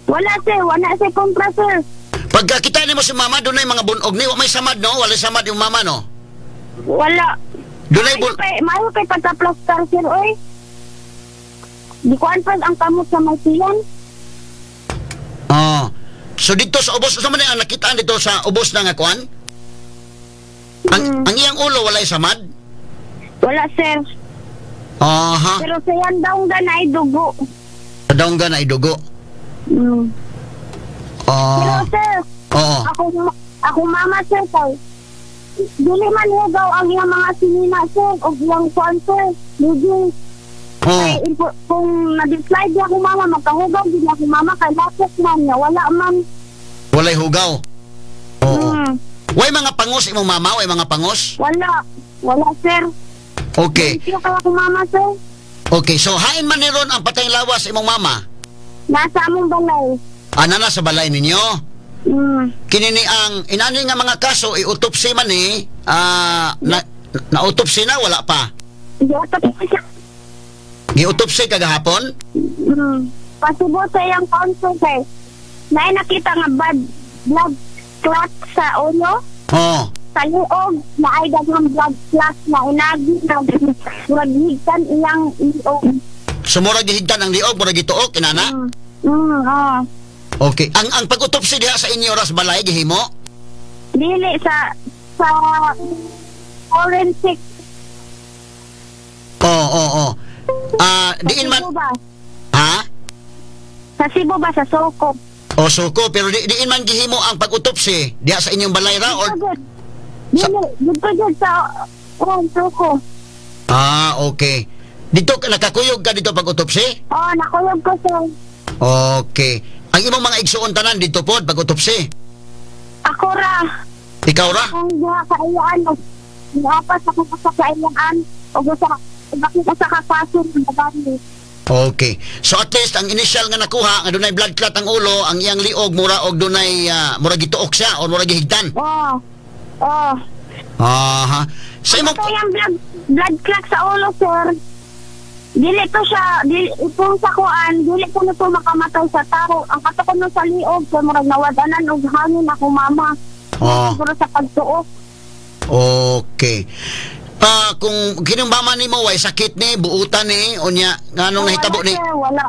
E: Wala, sir, wala siya kontra, sir.
C: Pagka kita nimo si mama, dunay mga bunog ni, wa may samad, no? Wala samad yung mama, no?
E: Wala.
C: Dunay
E: maayo kay pagka-plastar, sir, oy. Di ko anpag ang kamot sa masilan.
C: Oh. So dito sa ubos, sa man ang nakitaan dito sa ubos na nga kuan? Ang iyang ulo walay samad?
E: Wala, sir.
C: Aha.
E: Pero sa iyang daunggan ay dugo.
C: Sa daunggan ay dugo.
E: Pero sir, ako mama, sir, kay dili man hugaw ang iyang mga sinina, sir, o iyang kuan, sir. Medyo kay, kung na-slide niya akong mama, magkahugaw din akong mama, kay lapos man niya, wala man.
C: Walay hugaw? Oo. Way mga pangos imong mama? Way mga pangos?
E: Wala. Wala, sir.
C: Okay.
E: Thank you kay akong mama, sir.
C: Okay, so hain man ni ron ang patay lawas imong mama?
E: Nasa among balay.
C: Ah, nana sa balay ninyo? Kini ni ang, inani nga mga kaso, i-autopsy man ni, na-autopsy na, wala pa?
E: I-autopsy siya.
C: Gi-autopsy kagahapon?
E: Pasibo sa iyang counsel kay naay nakita nga bad blood clot sa ulo.
C: Oh.
E: Sa liog naay daghang blood clot na inagi na murag higtan iyang liog.
C: So murag gihigtan ang liog, murag gituok inana? Okay. Ang pag-autopsy diha sa inyo ras balay gihimo?
E: Dili sa forensic.
C: Oo. Diin man. Ha?
E: Sa Cebu ba, sa Soko?
C: O Soko, pero diin man gihimo ang pag-autopsy diha sa inyong balay ra or
E: dili dito jud sa Soko.
C: Ah, okay. Dito nakakuyog ka dito pag-autopsy?
E: Oo, nakuyog ko, sir.
C: Okay. Ang imong mga igsuon tanan didto pod pag-autopsy.
E: Ako ra.
C: Ikaw ra?
E: Akong duha ka iyaan og niapas akong usa ka iyaan og usa akong usa ka kaso ng babae.
C: Okay. So at least ang initial nga nakuha nga dunay blood clot ang ulo, ang iyang liog mura og dunay mura gituok siya or mura gihigtan.
E: Oh. Oh.
C: Aha. Sa imong
E: Ito yung blood clot sa ulo, sir. Dili to siya, dili itong sa kuan, dili ko na to makamatay sa tao. Ang kato ko sa liog, kay murag nawadanan og hangin ako mama.
C: Oh.
E: Siguro sa pagtuok.
C: Okay. Kung kinumbama nimo way sakit ni, buutan ni, unya nganong nahitabo ni?
E: Wala, sir, wala.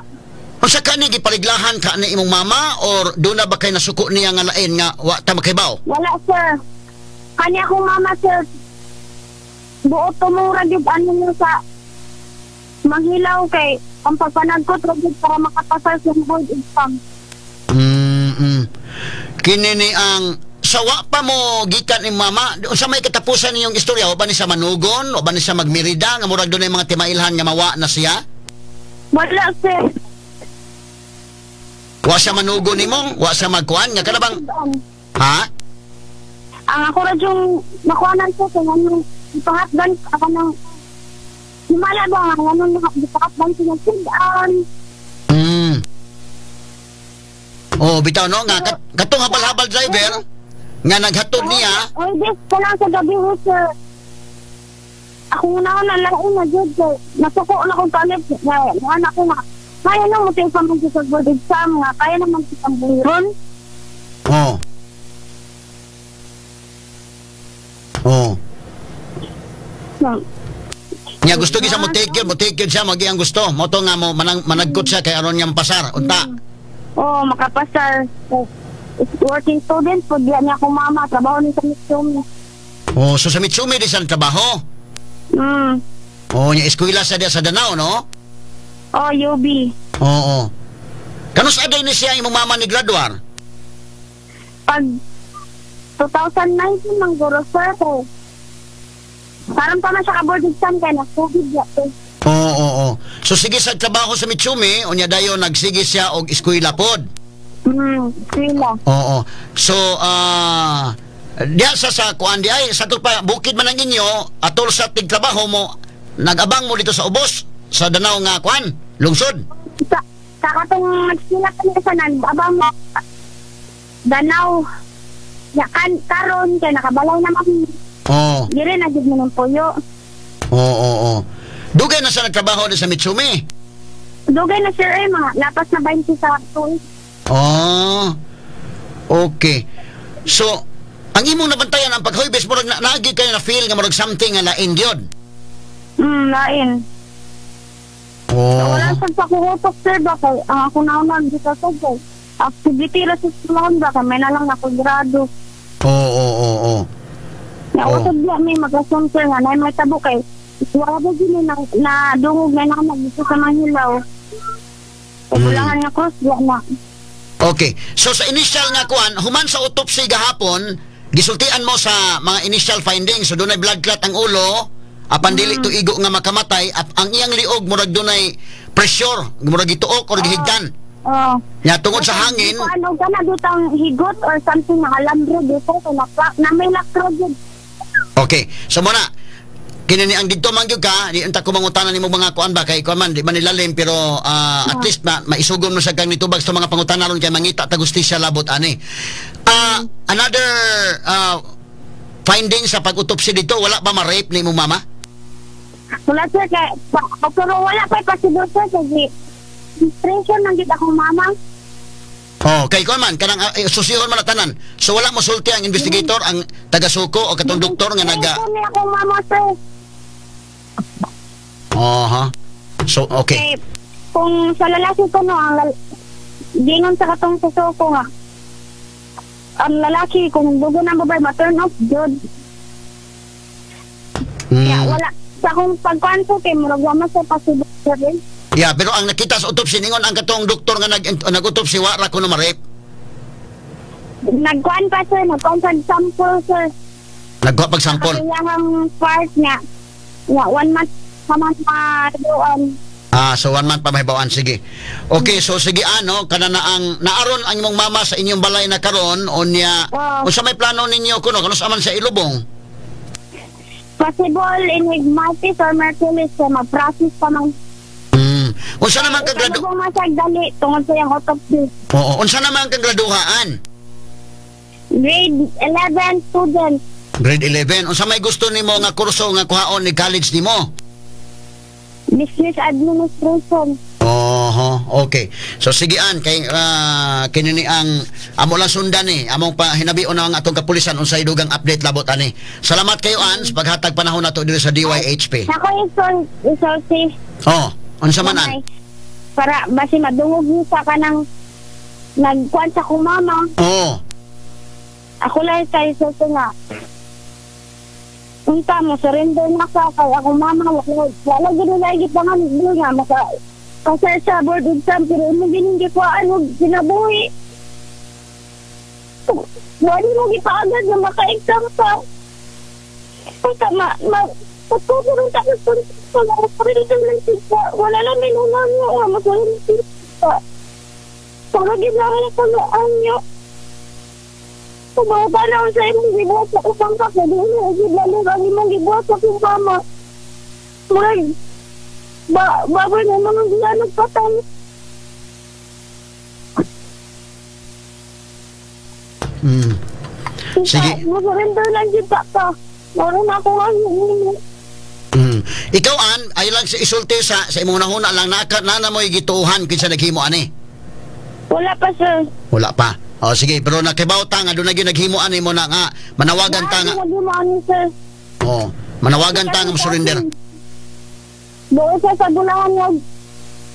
C: Unsa ka ni gipariglahan ka ni imong mama or doon na ba kay nasuko niya nga lain nga wa ta makaibaw?
E: Wala, sir. Kanya akong mama, sir. Buot tumura gyud ano niya sa manghilaw kay ang pagpanagkot ra gyud para makapasar sa board exam.
C: Kini ni ang sawa pa mo gikan ni mama, unsa may katapusan niyong istorya? Wa ba ni siya manugon? Wa ba ni siya magmirida nga murag dunay mga timailhan nga mawa na siya?
E: Wala, sir.
C: Wa siya manugon nimo? Wa siya magkuan nga kana bang ha?
E: Ang ako ra yung nakuanan ko kung anong ipangatdan ako ng himala ba nga anong ipangatdan siya sudan.
C: Oh, bitaw no nga katong habal-habal driver nga naghatod niya.
E: Oy, this pa lang sa gabi ho, sir. Ako na na lang una jud kay nasuko na akong kalit nga anak ko nga kaya na mo tayo pa man sa board exam nga kaya naman sa buhiron.
C: Oh. Oh.
E: No.
C: Nya gusto gyud siya mo take yun siya magi ang gusto. Mo to nga mo managkot siya kay aron niyang pasar. Unta.
E: Oh, makapasar. Working student po diyan niya akong mama, trabaho ni sa Mitsumi.
C: Oh, so sa Mitsumi di sa trabaho. Oh, nya eskwela sa diya sa Danao, no?
E: Oh, UB.
C: Oo. Kanus aday ni siya imong mama ni graduar?
E: Pag 2019 mang guro, sir, ko. Parang pa man siya ka-board exam kaya na-COVID ya.
C: Oo, oo. So sige sa trabaho sa Mitsumi, unya dayon nagsige siya og eskwela pod.
E: Eskwela.
C: Oo. So diya sa kuan di ay sa pa bukid man ang inyo atol sa tigtrabaho mo, nag-abang mo dito sa ubos sa Danao nga kuan, lungsod.
E: Sa katong nagsilak kami sa abang mo Danao. Ya kan karon kay nakabalay naman.
C: Oo.
E: Dire na gid mo ng puyo.
C: Oo, oo. Dugay na sa nagtrabaho di sa Mitsumi.
E: Dugay na sir, mga lapas na 20 sa tuig.
C: Oh. Okay. So, ang imong nabantayan ang paghuybes murag naagi kayo na feel nga murag something nga lain gyud.
E: Lain.
C: Oh.
E: So, wala sad sa kuhutok sir ba kay ang ako naunang dito sa kay activity ra sa eskwelahan ba kay may na lang ako grado.
C: Oo, oo, oo.
E: Na usab oh. May mag-assume sir nga nay may tabo kay wala ba gini na dungog na naman dito sa Manhilaw. Kulangan nga cross diya na.
C: Okay. So sa initial nga kuan, human sa autopsy gahapon, gisultian mo sa mga initial findings. So dunay blood clot ang ulo, apan dili to igo nga makamatay, at ang iyang liog murag dunay pressure, murag gituok or gihigtan.
E: Oh.
C: Nya tungod sa hangin,
E: ano kana ditang higot or something na alambre dito kay na may lakro jud.
C: Okay. So muna kini ni ang didto man gyud ka, di unta ko mangutana nimo mga kuan ba kay kuan man di man nilalim pero at least maisugom no sa kang nitubag sa mga pangutana ron kay mangita ta gustisya labot ani. Another finding sa pag-autopsy dito, wala ba ma-rape ni imong mama?
E: Wala sir kay pero wala pa possible sir kay registration nang gid akong mama.
C: Oh, kay kuan man kanang susihon man tanan. So wala mo sulti ang investigator, ang taga-suko o katong doktor nga naga.
E: Ni akong mama sir.
C: Aha. So okay.
E: Okay. Kung sa lalaki ko no ang gingon sa katong suko nga. Ang lalaki kung dugo ng babae ma-turn off jud. Kaya wala sa akong pagkuan ko kay murag wa man sa possible sir.
C: Yeah, pero ang nakita sa autopsy ningon ang katong doktor nga nag-autopsy wa ra kuno ma-rape.
E: Nagkuan pa sir, nagkuan sa sample sir.
C: Nagkuha pag sample.
E: Kaya ang part niya, nga 1 month pa man maduan.
C: Ah, so 1 month pa mahibaw-an, sige. Okay, so sige ano, kana na ang naaron ang imong mama sa inyong balay na karon unya. Unsa may plano ninyo kuno kanus aman sa ilubong?
E: Possible inig Martes or Merkulis kay mag-process pa man.
C: Unsa naman kang gradu?
E: Ilubong man siya dali tungod sa iyang autopsy.
C: Oo, unsa naman kang graduhaan?
E: Grade 11 student.
C: Grade 11. Unsa may gusto nimo nga kurso nga kuhaon ni college nimo?
E: Business administration.
C: Oho, okay. So sige an kay kini ni ang amo lang sundan ni, among pa hinabion na ang atong kapulisan unsay dugang update labot ani. Salamat kayo an sa paghatag panahon nato diri sa DYHP.
E: Ako isulti.
C: Oh, unsa man an?
E: Para basi madungog ni sa kanang nagkuan sa akong mama.
C: Oh.
E: Ako lang sa isulti nga. Unta mo surrender na ka kay akong mama wala gid nila gipangan nga maka kasi sa board exam pero imo gining gikuan og kinabuhi. Wala mo gipaagad nga maka-exam ka. Unta ma pagkukurong ta ko wala lang may nunang nga masurrender ka. Para gid na ko anyo. Kumaba na sa imong gibuhat sa upang ka, kaya di mo lalo ang imong gibuhat sa akong mama. Murag, baboy na mga gila nagpatay.
C: Sige.
E: Masurrender lang kita ka. Meron ako nga.
C: Ikaw, an, ay lang sa isulti sa imong nahuna lang, nana mo'y gituuhan kinsa naghimo ani?
E: Wala pa, sir.
C: Wala pa. Oh, sige, pero nakibaw ta nga doon naghimo ani mo na nga manawagan ta nga. Oh, manawagan ta nga surrender.
E: Doon sa gulahan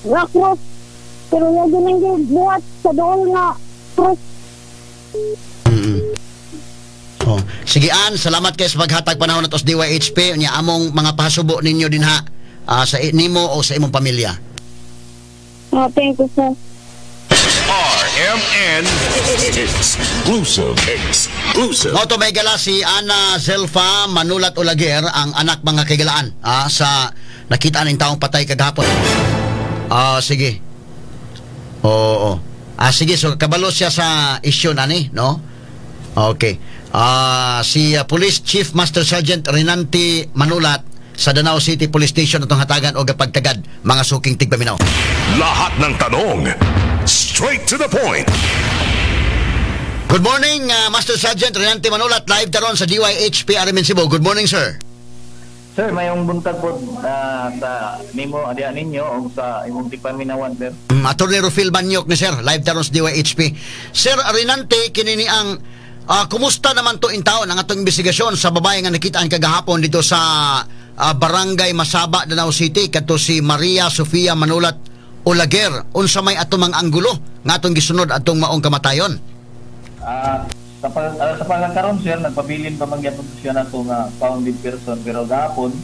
E: nga cross. Pero nga gining buhat sa doon nga cross.
C: Oh, sige an, salamat kay sa paghatag panahon nato sa DYHP unya among mga pahasubo ninyo dinha sa nimo o sa imong pamilya.
E: Oh, thank you, sir.
B: RMN Exclusive. Exclusive.
C: Moto may gala si Ana Zelfa Manulat Olaguer, ang anak mga kaigalaan sa nakita ng taong patay kagahapon. Sige. Oo. Sige, so kabalo siya sa isyu nani, no? Okay. Si Police Chief Master Sergeant Renante Manulat sa Danao City Police Station atong hatagan og pagtagad mga suking tigpaminaw.
B: Lahat ng tanong, straight to the point.
C: Good morning, Master Sergeant Renante Manulat, live taron sa DYHP RMN Cebu. Good morning, sir.
F: Sir, mayong buntag po sa nimo adiya ninyo o sa imong tigpaminawan, sir.
C: Attorney Rufil Banyok ni sir, live taron sa DYHP. Sir Renante, kini ni ang kumusta naman to in taon ang atong investigasyon sa babae nga nakitaan kagahapon dito sa Barangay Masaba, Danao City, kadto si Maria Sofia Manulat Olaguer. Unsa may atong mga anggulo nga atong gisunod atong maong kamatayon?
F: Sa pagkakaroon, sir, nagpabilin pa man gyapon siya nato nga found dead person, pero gahapon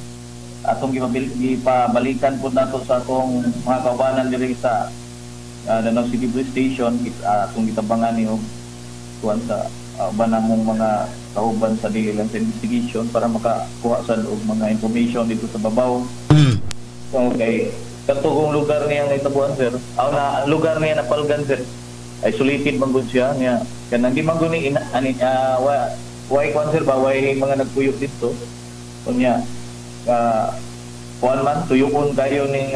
F: atong gipabalikan po nato sa atong mga kaubanan diri sa Danao City Police Station, atong gitabangan ni og kuan sa uban namong mga kauban sa dili lang sa investigation para makakuha sa og mga information dito sa babaw. So, okay. Katugong lugar niya nga itabuan, sir. Aw na lugar niya napalgan, sir. Isolated man gud siya niya. Kanang di man gud ni ani way kuan, sir, ba way mga nagpuyok dito. Unya kuan man tuyokon kayo ning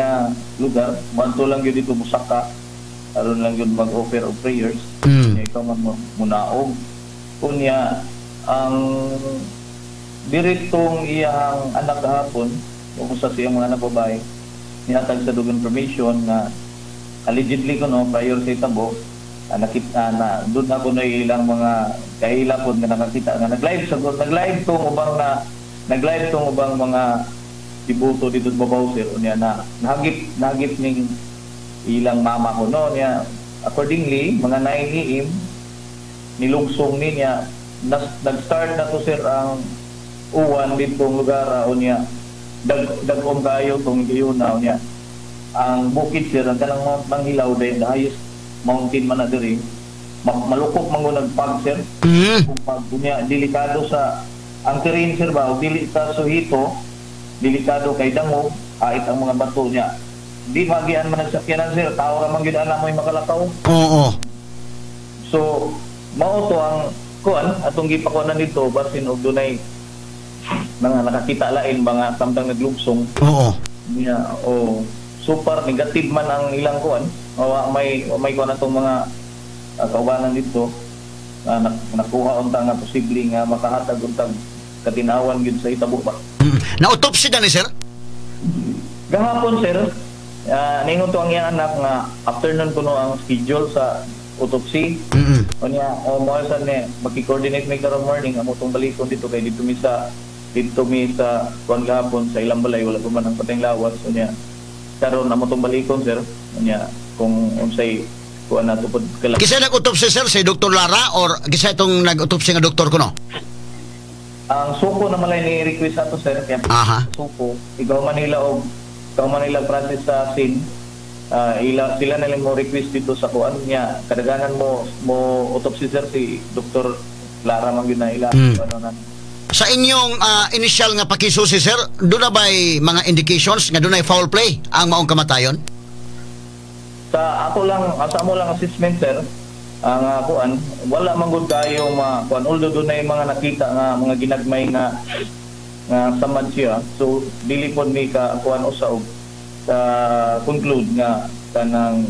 F: lugar, manto lang gyud dito musaka aron lang gyud mag-offer of prayers. Unya ikaw man munaog. Unya ang diretong iyang anak gahapon o sa siyang mga anak babae nihatag sa dug information nga allegedly kuno prior sa itabo nakita na doon ako na ilang mga kaila pod nga nakakita nga nag-live sa nag-live tong ubang na nag-live tong ubang mga dibuto dito sa babaw, sir. Unya na nahagip ning ilang mama ko no niya. Accordingly mga 9 AM nilugsong niya, nag-start na to, sir, ang uwan ditong lugar. Unya dag-om kayo tong gayon na. Unya ang bukid, sir, ang kanang manghilaw din, the highest mountain man na diri, malukok man nag pag, sir. Pag unya delikado sa ang terrain, sir, ba og dili ta suhito, delikado kay dangog ait ang mga bato niya. Di magian man ang sakyanan, sir, tao ra man gyud ana mo'y makalakaw.
C: Oo.
F: So mao to ang kuan atong gipakuanan dito, basin og dunay mga nakakita lain ba nga samtang naglugsong niya o super negative man ang ilang kuan, wa may kuan atong mga kaubanan dito nakuha unta nga posible nga makahatag untag katinawan gyud sa hitabo ba.
C: Na-autopsy na ni sir?
F: Gahapon, sir, ningon to ang iyang anak nga afternoon kuno ang schedule sa autopsy. Unya o mo sa ni maki-coordinate mi karon morning, amo tong balikon dito kay dito mi sa kuan gahapon sa ilang balay, wala pa man ang pateng lawas. Unya karon amo tong balikon, sir. Unya kung unsay kuan nato pod kala.
C: Kinsa nag-autopsy, sir, si Dr. Lara or kinsa itong nag-autopsy nga doktor kuno?
F: Ang suko na malay ni request ato, sir, kaya suko ikaw Manila og ikaw Manila Francis sa scene, ila sila na lang mo request dito sa kuan niya. Kadaghanan mo mo autopsy, sir, si Dr. Lara man gyud na ila ano na.
C: Sa inyong initial nga pakisusi, sir, doon na ba'y mga indications nga doon ay foul play ang maong kamatayon?
F: Sa ako lang, sa amo lang assessment, sir, ang kuan wala man gud kayo ma kuan, although dunay mga nakita nga mga ginagmay nga nga samad siya, so dili pod mi ka kuan usa og sa conclude nga kanang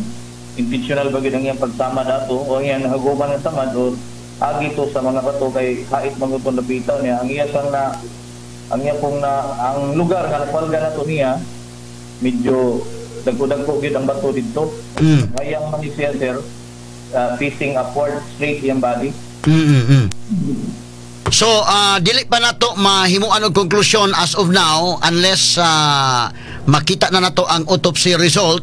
F: intentional ba gyud ang iyang pagsamad ato o ang iyang nahaguman nga samad or agi to sa mga bato, kay hait man gud pong napitaw niya ang iya sang na ang iya pong na ang lugar nga napalga na to niya, medyo dagko-dagko gyud ang bato didto. Kaya man ni siya, sir, facing upward straight iyang body.
C: So, dili pa nato mahimuan og konklusyon as of now unless makita na nato ang autopsy result.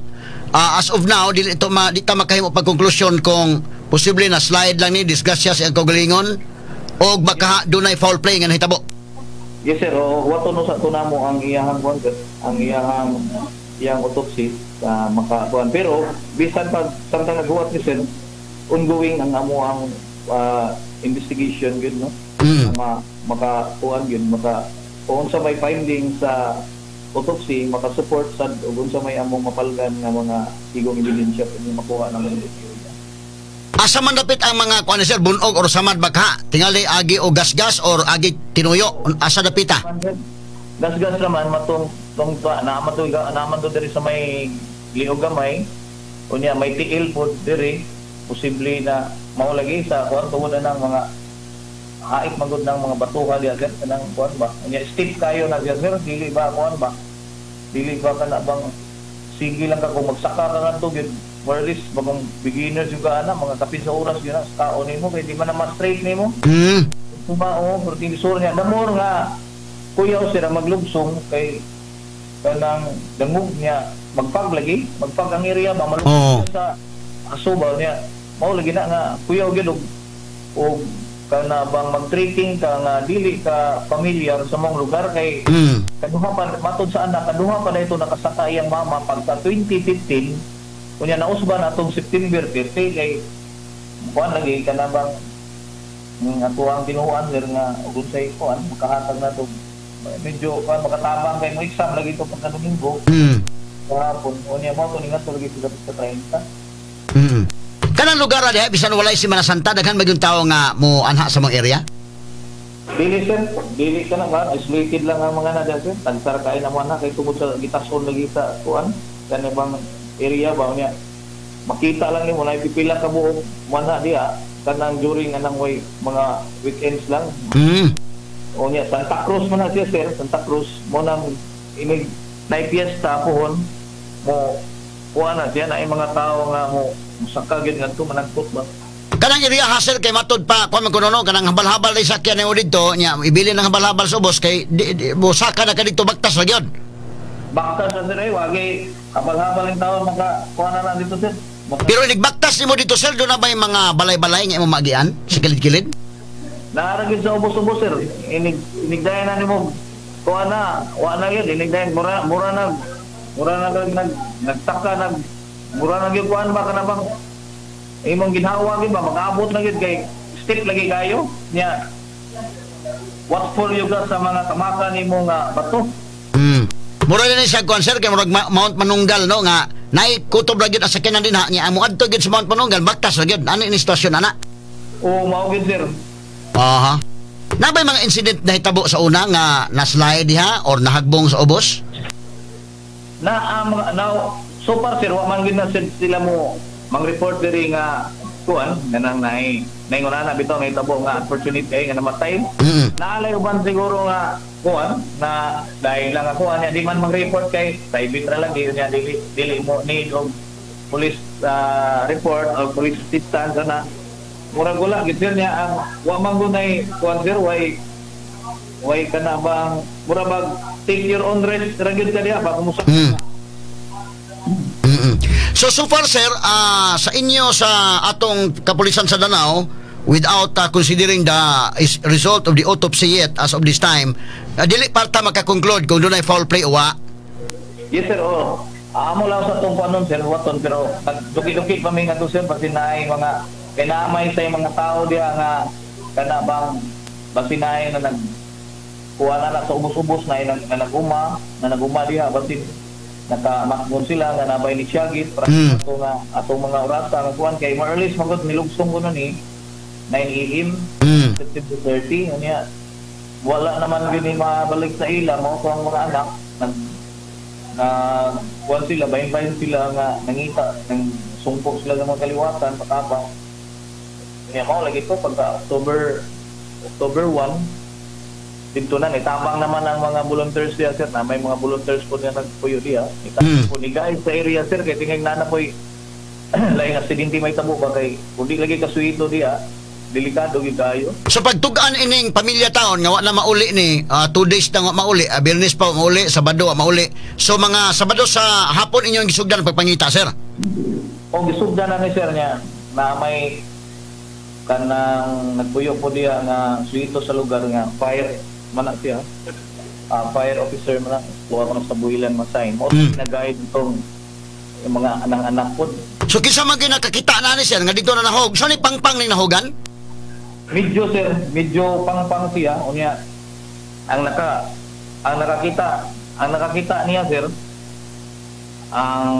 C: As of now, dili ito ma, di ta makahimo pagkonklusyon kung posible na slide lang ni, disgrasya sa iyang kaugalingon o baka dunay foul play nga nahitabo.
F: Yes, sir, o wato no sa tunamo ang iyahang kuan, sir, ang iyahang iyang autopsy maka kuan, pero bisan pag samtang naghuwat ni sir, ongoing ang amo ang investigation gyud, no? Ma maka kuan gyud, maka kung unsa may finding sa autopsy maka-support sad ug unsa may among mapalgan nga mga igong ebidensya kung makuha naman.
C: Asa man dapit ang mga kuan ni sir, bunog or samad baka? Tingali agi o gasgas or agi tinuyo? Asa dapita?
F: Gasgas naman matong tong naman to, naman to diri sa may liog gamay. Unya may tiil pod diri, posible na mao lagi sa kuan tungod na ng mga hait magud ng mga batuha diya, sir, kanang kuan ba. Unya steep kayo na siya, sir, dili ba kuan ba, dili ba kana bang sige lang ka kung magsaka ka ngadto gyud, more or less bagong beginners yung ka ana, mga kapin sa oras yun na kaon nimo kay di man na ma-straight nimo. Tuma o, pero tinisur niya. The more nga, kuya o sila maglugsong kay kanang dangog niya, magpag lagi, magpag ang area ba, malungkot siya sa aso ba niya. Mao lagi na nga, kuya o gyud og kana bang mag-trekking ka nga dili ka familiar sa mong lugar kay kaduha pa matod sa anak, kaduha pa na ito nakasaka iyang mama pagka 2015. Unya nausba na atong September 30 kay kuan lagi kana bang atuang tinuan, sir, nga ug unsay kuan makahatag na to medyo kuan makatabang kay mo exam lagi to pagka Domingo kahapon. Unya mo to ningat lagi sa 30.
C: Kanang lugar diha, bisan walay Semana Santa, daghan ba yung tao nga mo anha sa mga area?
F: Dili, sir, dili ka na ba, isolated lang ang mga na sir, tagsar kay na mo na kay tungod sa gitason lagi sa kuan kani bang area ba. Unya makita lang nimo na pipila ka buok mana diha kanang during anang way mga weekends lang. O niya, Santa Cruz man na siya, sir. Santa Cruz mo nang inig na piyesta pohon mo kuha na siya na mga tao nga mo musaka gyud ngadto managpot ba.
C: Kanang area ha, sir, kay matod pa kuan man kuno, no, kanang habal-habal ray sakyan nimo didto nya ibilin ang habal-habal sa ubos kay di, di, mosaka na ka didto, baktas ra gyud.
F: Baktas na, sir, eh wagi habal-habal ang tao maka kuha na lang dito, sir.
C: Pero inigbaktas nimo dito, sir, doon na ba yung mga balay-balay nga imong maagian sa kilid-kilid?
F: Naara gyud sa ubos-ubos, sir. Inig inigdayon na nimo kuha na, wa na gyud inigdayon, mura mura na mura na nag nag nagtaka nag mura na gyud kuan ba kana bang imong ginhawa gyud ba makaabot na gyud kay steep lagi kayo niya. What for you ka sa mga tamaka nimo nga bato.
C: Mura din siya kuan, sir, kay murag Mount Manunggal, no, nga naay kutob ra gyud ang sakyanan dinha niya mo adto gyud sa Mount Manunggal, baktas ra gyud ani ni sitwasyon ana.
F: Oo, mao gyud, sir.
C: Aha. Naa bay mga incident na hitabo sa una nga na-slide diha or nahagbong sa ubos?
F: Na mga now so far, sir, wa man gyud na sir sila mo mang-report diri nga kuan kanang naay naingon ana bitaw nga hitabo nga unfortunate kay nga namatay. Naalay uban siguro nga kuan na dahil lang ako niya di man mang-report kay private ra lang di niya dili dili mo need og police report o police assistance ana. Murag wala gid, sir, niya ang wa man gunay kuan, sir, way kana bang mura bag take your own risk ra gyud ka diha ba kumusta.
C: So so far, sir, sa inyo sa atong kapulisan sa Danao, without considering the result of the autopsy yet as of this time, dili pa ta makakonclude kung dunay foul play o wa.
F: Yes, sir, oh. Amo lang sa tong kuanon, sir, waton, pero duki-duki pa mi nga to, sir, basin naay mga kay naamay sa mga tao diha nga kana bang basin naay na nag kuha na na sa ubos-ubos na na nag-uma diha, basin nakamakgon sila nga nabay ni siyagit para ato nga atong mga orasa nga kuan kay more or less magod nilugsong ko no ni 9 AM, September 30 unya. Wala naman gini mabalik sa ila mo ko ang mga anak nag na kuan sila, bahin-bahin sila nga nangita nang sungko sila ng mga kaliwatan patabang niya. Mao lagi to pagka October October 1 dito na nitabang naman ang mga volunteers diya, sir, na may mga volunteers po nga nagpuyo diya, nitabang po ni guys sa area, sir, kay tingay nana po'y laing aksidente may tabo ba kay kung di lagi kasuito diya, delikado gyud kayo.
C: So pagtugaan ining pamilya taon nga wa na mauli ni 2 days na nga mauli, Biyernes pa wa mauli, Sabado wa mauli. So mga Sabado sa hapon inyong gisugdan ang pagpangita, sir.
F: O, gisugdan na ni sir niya na may kanang nagpuyo po diya nga suito sa lugar nga fire man na siya. Ah, fire officer man na kuha ko na sa buhilan masign mo na-guide itong yung mga anang-anak po.
C: So kinsa man gyud nakakita na ni sir nga dito na nahog? So ni pangpang ni nahogan?
F: Medyo, sir, medyo pangpang siya. Unya ang nakakita niya, sir, ang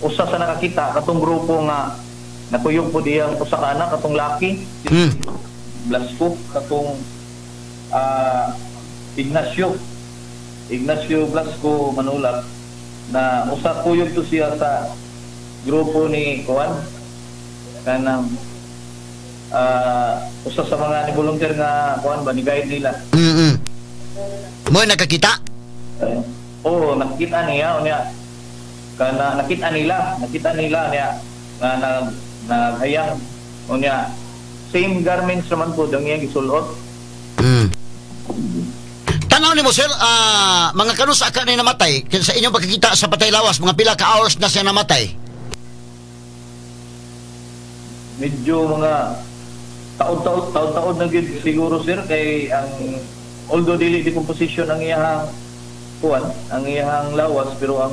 F: usa sa nakakita katong grupo nga nakuyog po diyang usa ka anak katong laki, Blasco katong Ignacio Ignacio Blasco Manulat na usa kuyog to siya sa grupo ni kuan kanang usa sa mga ni volunteer nga kuan ba ni guide nila.
C: Mo nakakita?
F: Eh, oo, nakita niya. Unya kana nakita nila niya nga naghayang. Unya same garments naman po dang iyang gisulot.
C: Tanaw nimo, sir, mga kanus-a ka ni namatay? Kaya sa inyong pagkakita sa patay lawas, mga pila ka hours na siya namatay?
F: Medyo mga taod-taod taod-taod na gyud siguro, sir, kay ang although dili decomposition ang iyahang kuan, ang iyahang lawas, pero ang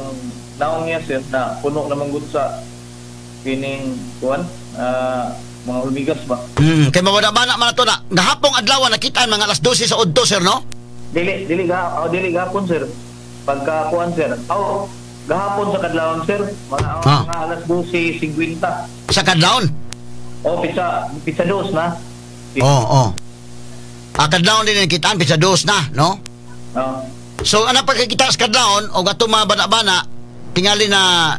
F: naong niya, sir, na puno naman gud sa kining kuan mga hulmigas ba.
C: Kay mawala-mana man to na. Gahapong adlaw nakita mga alas 12 sa udto, sir, no?
F: Dili dili ga oh, dili gahapon, sir, pagka kuan, sir, oh, gahapon sa kadlawon, sir, mga mga alas 12:50.
C: Sa kadlawon.
F: Oh, pizza pizza dos na.
C: Oo. Ah, kadlawon din nakitaan pizza dos na, no?
F: Oh.
C: So ana pagkakita sa kadlawon og ato mga bana-bana tingali na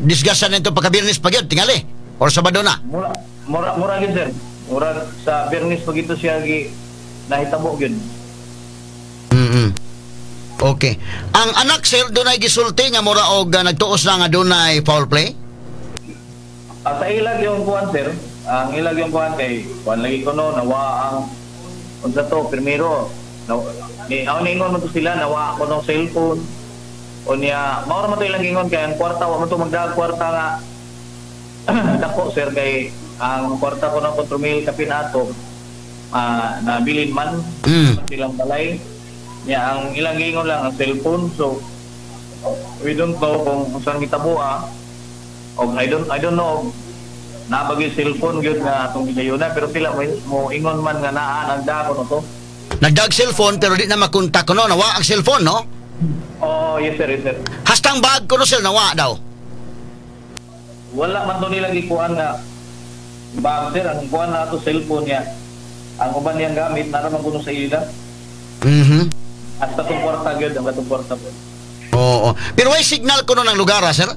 C: disgasyan nito pagka Biyernes pa gyud tingali or Sabado na.
F: Mura mura mura gyud, sir. Mura sa Biyernes pag ito siya gi nahitabo gyud.
C: Okay. Ang anak, sir, dunay gisulti nga mura og nagtuos na nga dunay foul play?
F: Ah, sa ilag yung kuan, sir, ang ilag yung kuan kay kuan lagi ko no nawa ang unsa to primero na ni aw ningon mo to sila nawa ko no cellphone. Unya mao ra man to ilang gingon kay ang kwarta wa man to magdag kwarta nga dako, sir, kay ang kwarta ko ng 4 mil kapin ato nabilin man silang balay niya. Ang ilang gingon lang ang cellphone, so we don't know kung saan gitabo og I don't know nabagi cellphone gyud nga atong gidayuna, pero sila mo ingon man nga naa nagda ko no to.
C: Nagdag cellphone pero di na makontak no, nawa ang cellphone, no?
F: Oh, yes sir, yes sir.
C: Hastang bag kuno, sir, nawa daw.
F: Wala man to nila gikuan nga bag, sir. Ang kuan na ato cellphone niya. Ang uban niyang gamit nara man kuno sa ila. Hasta tong kwarta gyud, ang katong kwarta po.
C: Oo. Pero way signal kuno ng lugar, ah, sir?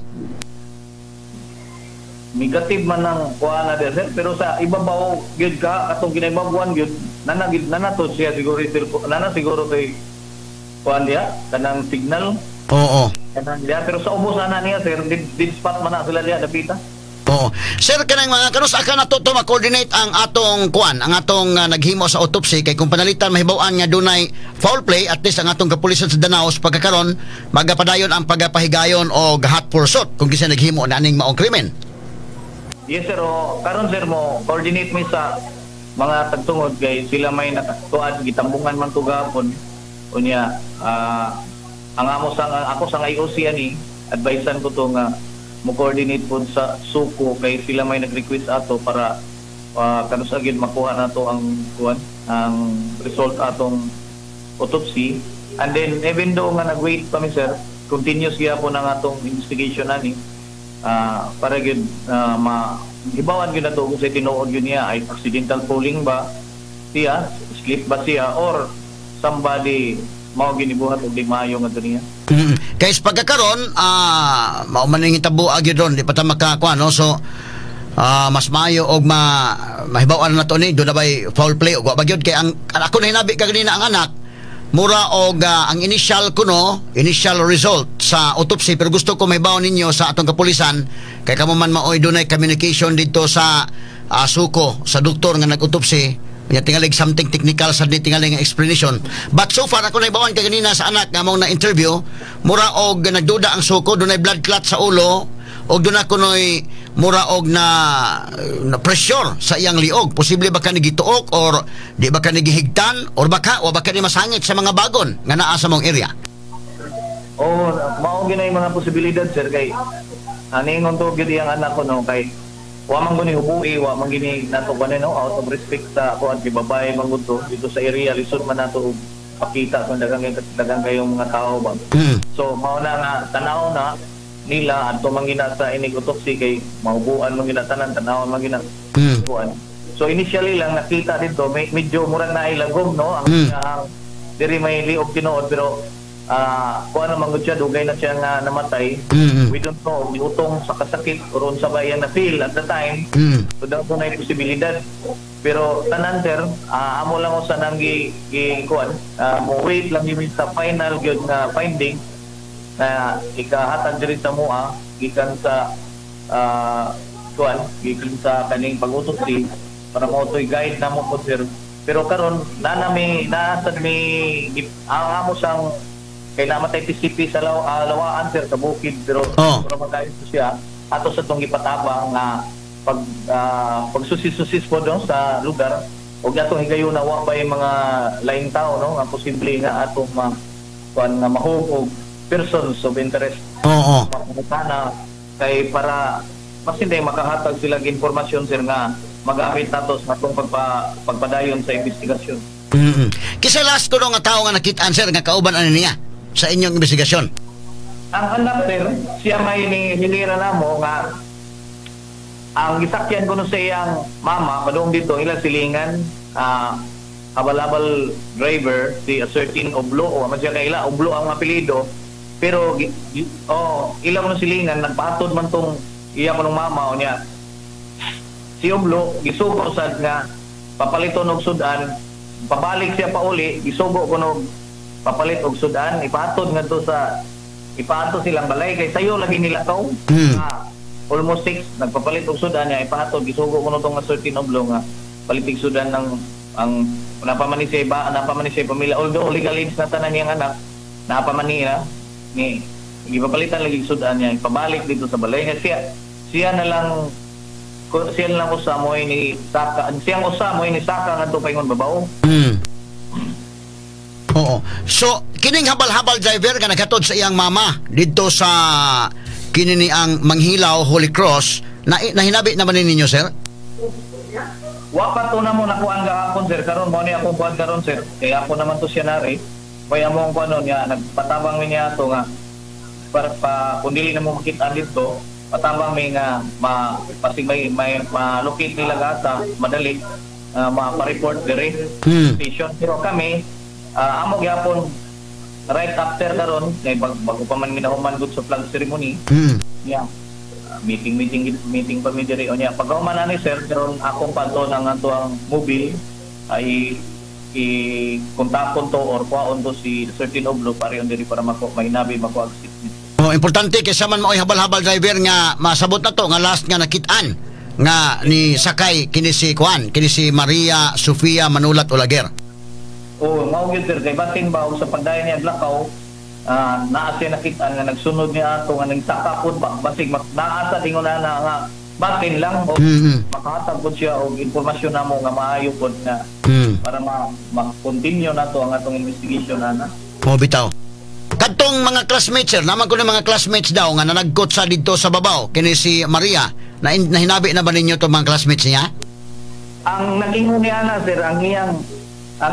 F: Negative man ang kuan na sir, pero sa ibabaw gyud ka katong kinaibabuan gyud nana gyud nana to siya siguro yung cellphone nana siguro kay kuan diya kanang signal kanang diya, pero sa ubos ana niya, sir, dead spot man na sila diya dapita.
C: Oo. Sir, kanang mga kanus aka na to ma-coordinate ang atong kuan, ang atong naghimo sa autopsy kay kung panalitan mahibaw-an nga dunay foul play, at least ang atong kapulisan sa Danao sa pagkakaron magapadayon ang pagapahigayon o hot pursuit kung kinsa naghimo na aning maong krimen.
F: Yes sir, o karon sir mo coordinate mi sa mga tagtungod kay sila may nakatuan gitambungan man to gahapon. Unya ang amo sa ako sa IOC ani advisean ko to nga mo coordinate pod sa Suco kay sila may nag-request ato para kanus agad makuha nato ang kuan, ang result atong autopsy. And then even though nga nag-wait pa mi, sir, continuous gyapon ang atong investigation ani para gyud ma hibawan gyud nato kung sa tinuod gyud niya ay accidental falling ba siya, sleep ba siya, or somebody mao ginibuhat og di maayo nga niya.
C: Kay sa pagkakaron, mao man ning hitabo gyud ron, di pa ta makakuan, no? So mas maayo og ma mahibaw-an na to ni do na bay foul play og wa ba gyud kay ang ako na hinabi kaganina ang anak mura og ang initial kuno, initial result sa autopsy, pero gusto ko mahibaw ninyo sa atong kapulisan kay kamo man maoy dunay communication dito sa Suco, sa doktor nga nag-autopsy. Nya tingalig something technical sa di tingalig nga explanation. But so far ako naibawan kay ganina sa anak nga mong na-interview, mura og nagduda ang Suco dunay blood clot sa ulo og duna kunoy mura og na pressure sa iyang liog. Posible ba ka ni gituok or di ba ka ni gihigtan or baka wa ba ka ni masangit sa mga bagon nga naa sa mong area?
F: Oo, mao gyud mga posibilidad, sir, kay ani ingon to gyud iyang anak ko, no, kay wa man guni hubui, wa man gini nato kuan, no, out of respect sa kuan kay babae man gud to dito sa area, lisod man nato og pakita kung daghang daghang kayong mga tao ba. So mao na nga tanaw na nila adto man gina sa inig autopsy kay mahubuan man gina tanan, tanaw man gina kuan. So initially lang nakita dito may, medyo murag na ilagom, no, ang ang diri may liog tinuod, pero kuan naman gud siya, dugay na siya nga namatay. We don't know giutong sa kasakit or unsa ba iyang na feel at the time. So daw na posibilidad. Pero tanan, sir, amo lang usa nang gi, gi kuan, mo wait lang gyud sa final gyud nga finding na ikahatag diri sa mua gikan sa kuan, gikan sa kaning pag-autopsy para mo to'y guide namo po, sir. Pero karon na nami naasad mi ang amo sang kay namatay PCP sa lawaan, sir, sa bukid, pero pero magayon siya ato sa tong gipatabang nga pag pagsusis-susis po do sa lugar og atong higayon na wa pa yung mga laing tao, no, nga posible nga atong ma kuan nga mahug og persons of interest. Sana kay para mas hindi makahatag sila og impormasyon, sir, nga magamit nato sa atong pagpadayon sa investigasyon.
C: Kisa last ko nga tao nga nakitaan, sir, nga kauban ani niya sa inyong investigasyon?
F: Ang anak, sir, siya may ni hinira namo nga ang gisakyan ko no sa iyang mama padung dito ilang silingan, habal-habal driver si a certain Oblo o man siya kaila Oblo ang apelyido, pero oh, ila ko no silingan nagpahatod man tong iya ko nung mama o niya si Oblo gisugo sad nga papaliton og sudan, pabalik siya pauli, gisugo ko nog papalit og sudan, ipahatod ngadto sa ipahatod silang balay kay sayo lagi nila kaw. Almost 6 nagpapalit og sudan niya ipahatod, gisugo ko no tong certain Oblo nga palitig sudan ng ang napaman ni siya ba, napaman ni siya pamilya, although legal age na tanan niyang anak, napaman niya ni gipapalitan lagi sudan niya ipabalik dito sa balay nga siya siya na lang siya na lang usa mo ni saka, siyang usa mo ni saka ngadto paingon babaw.
C: Oo. So, kining habal-habal driver nga naghatod sa iyang mama didto sa kini ni ang Manghilaw Holy Cross na nahinabi naman ni ninyo, sir?
F: Wa pa to na mo nakuan gahapon, sir. Karon mo ni akong kuan karon, sir. Kaya ako naman to siya nari. Kaya mo ang kuno nga nagpatabang mi niya ato nga para pa kung dili na mo makita dito, patabang mi nga ma pasig may ma-locate nila gata madali, ma-report diri station. Pero kami, amo gyapon right after karon kay bago pa man ginahuman gud sa flag ceremony. Yeah. Meeting meeting meeting pa mi diri unya. Pag human ani, sir, karon akong padto ng ato ang mobile ay i kontakon to or kuhaon to si Certain Oblo pare diri para mako mahinabi mako ang statement.
C: Oh, importante kay sa man mao'y habal-habal driver nga masabot na to nga last nga nakit-an nga ni sakay kini si kuan, kini si Maria Sofia Manulat Olaguer.
F: Oh, mao gyud, sir, kay batin ba og sa pagdayon niya lakaw, naa siya nakit-an nga nagsunod niya ato nga nagsaka pud ba, basig naa sa tingon na nga batin lang o makahatag pud siya og impormasyon namo nga maayo pud nga para ma ma-continue nato ang atong investigation ana.
C: Mo bitaw. Kadtong mga classmates, sir, naman ko ng mga classmates daw nga nanagkot sa didto sa babaw kini si Maria, na nahinabi na ba ninyo to mga classmates niya?
F: Ang nag-ingon niya na, sir, ang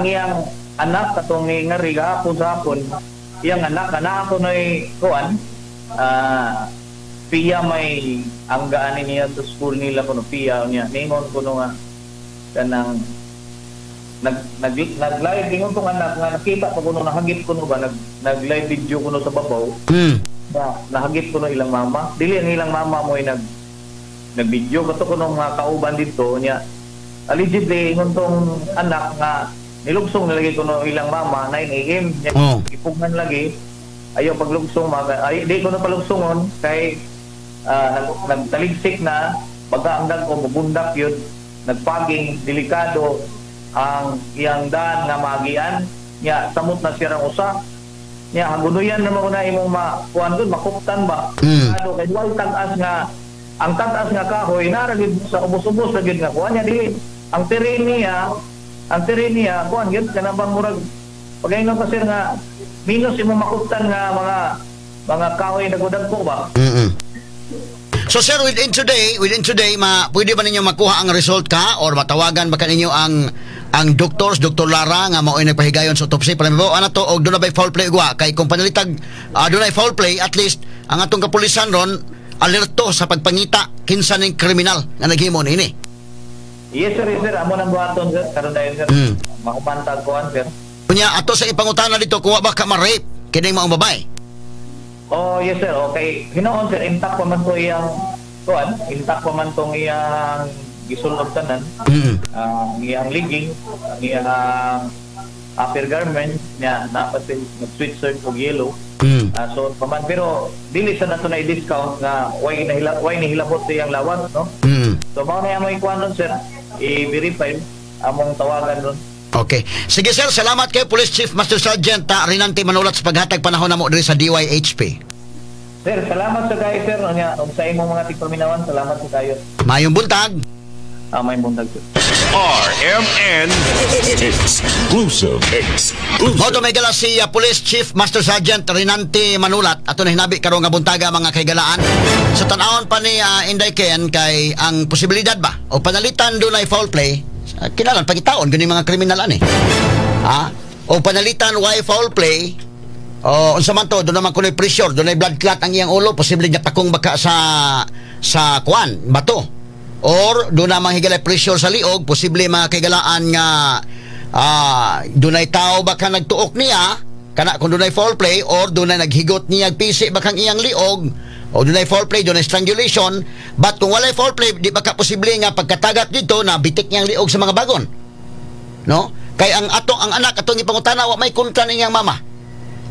F: iyang anak katong ni nga gahapon sa hapon, iyang anak ana ako noy kuan, Pia may ang gaani niya sa school nila kuno Pia niya ningon kuno nga kanang nag nag nag live ingon tong anak nga nakita pa kuno, nahagip kuno ba, nag nag live video kuno sa babaw na nahagip kuno ilang mama. Dili ang ilang mama mo ay nag nag video kato kuno mga kauban dito niya. Allegedly, ingon tong anak nga nilugsong nilagay kuno ilang mama 9 AM niya. Ipugnan lagi, ayaw paglugsong mga ay di ko na palugsongon kay nagtaligsik na baga ang dagko, mubundak yun, nagpaging delikado ang iyang daan nga maagian niya, samot na siya ang usa niya, hagunoyan naman ko na imong makuan dun, makuptan ba. Delikado kay wal tag-as nga ang tag-as nga kahoy nara gid sa ubos-ubos na gid nga kuan niya. Dili ang terrain niya, ang terrain niya kuan gyud kanang bang murag pagaingon ka, sir, nga minus imong makuptan nga mga kahoy na ko ba.
C: So sir, within today, ma pwede ba ninyo makuha ang result ka or matawagan ba kaninyo ang doctors, Dr. Lara nga mao'y nagpahigayon sa autopsy para mabaw ana to og doon na ba'y foul play ugwa? Kay kung panalitag doon ay foul play, at least ang atong kapulisan ron alerto sa pagpangita kinsa ning kriminal nga naghimo niini.
F: Yes sir, yes sir, amo nang buhaton, sir, karon dayon, sir. Makumantag kuan, sir.
C: Kunya ato sa ipangutana dito kung wa ba ka ma-rape kining maong babae.
F: Oh, yes sir. Okay. Hinoon, sir, intact pa man to iyang kuan, intact pa man tong iyang gisulob tanan. Ang iyang legging, ang iyang upper garment niya napasin nag sweatshirt og yellow. So pa man, pero dili sa nato na i-discount nga way nahilabot sa iyang lawas, no? So mao na amo ikuan ron, sir, i-verify among tawagan ron.
C: Okay. Sige sir, salamat kay Police Chief Master Sergeant Rinante Manulat sa paghatag panahon namo diri sa DYHP.
F: Sir, salamat sa kayo, sir, nya ug sa imong mga tigpaminawan, salamat sa kayo.
C: Mayong buntag.
F: May buntag, sir.
B: RMN Exclusive. Exclusive.
C: Mao to, may gala si Police Chief Master Sergeant Rinante Manulat ato na hinabi karong nga buntaga, mga kahigalaan. Sa tan-awon pa ni Inday Ken, kay ang posibilidad ba o panalitan doon ay foul play, kinalan pagitaon gani mga kriminal ani. Ha? O panalitan why foul play o unsa man to, doon naman kuno'y pressure, doon ay blood clot ang iyang ulo, posible niya pakong baka sa kuan, bato. Or doon namang higalay pressure sa liog, posible mga kahigalaan nga dunay tao baka nagtuok niya kana kung dunay foul play, or dunay naghigot niya pisi bakang iyang liog, o dunay foul play, dunay strangulation. But kung walay foul play, di ba ka posible nga pagkatagat dito na bitik niyang liog sa mga bagon, no? Kay ang ato ang anak atong ipangutana, wa may kontra niyang mama.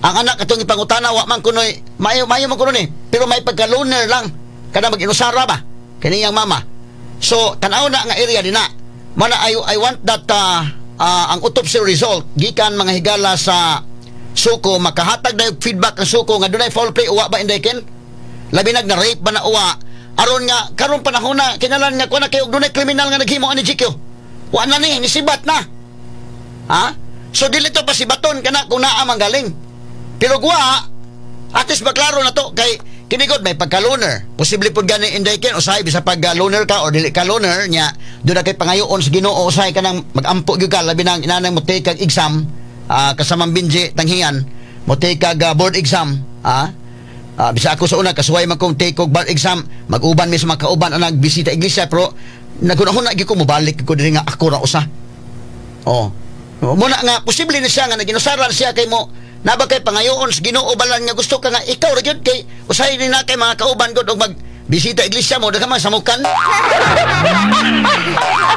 C: Ang anak atong ipangutana, wa man kunoy mayo mayo man kuno ni, pero may pagka-loner lang kana mag-inusara ba kaniyang mama. So tan-aw na nga area dinha mana. I want that ang autopsy result gikan mga higala sa suko, makahatag na yung feedback ang suko nga dunay foul play uwa ba, Inday Ken, labi nag na rape ba na uwa, aron nga karon panahon na kinalan nga kuha na kay og dunay kriminal nga naghimo ani GQ, wa na ni nisibat na ha. So dili to pasibaton kana kung naa man galing, pero guwa at least maklaro na to kay kinigod may pagka-loner. Posible pud gani, Inday Ken, usahay bisa pag loner ka or dili ka loner nya doon na kay pangayoon sa Ginoo, usahay ka nang magampo gyud ka, labi nang inanang mo take kag exam. Kasamang Binji Tanghian mo take kag board exam, ah. Bisa ako sa una kasuway man kong take og bar exam, mag-uban mi sa mga kauban ang nagbisita iglesia, pero nagunahuna gyud ko mobalik ko diri nga ako ra usa. Oh. Muna nga posible ni siya nga naginusaran siya kay mo naba kay pangayoon sa Ginoo balan nga gusto ka nga ikaw ra gyud kay usahay ni na kay mga kauban gud og magbisita iglesia mo daghan man samukan.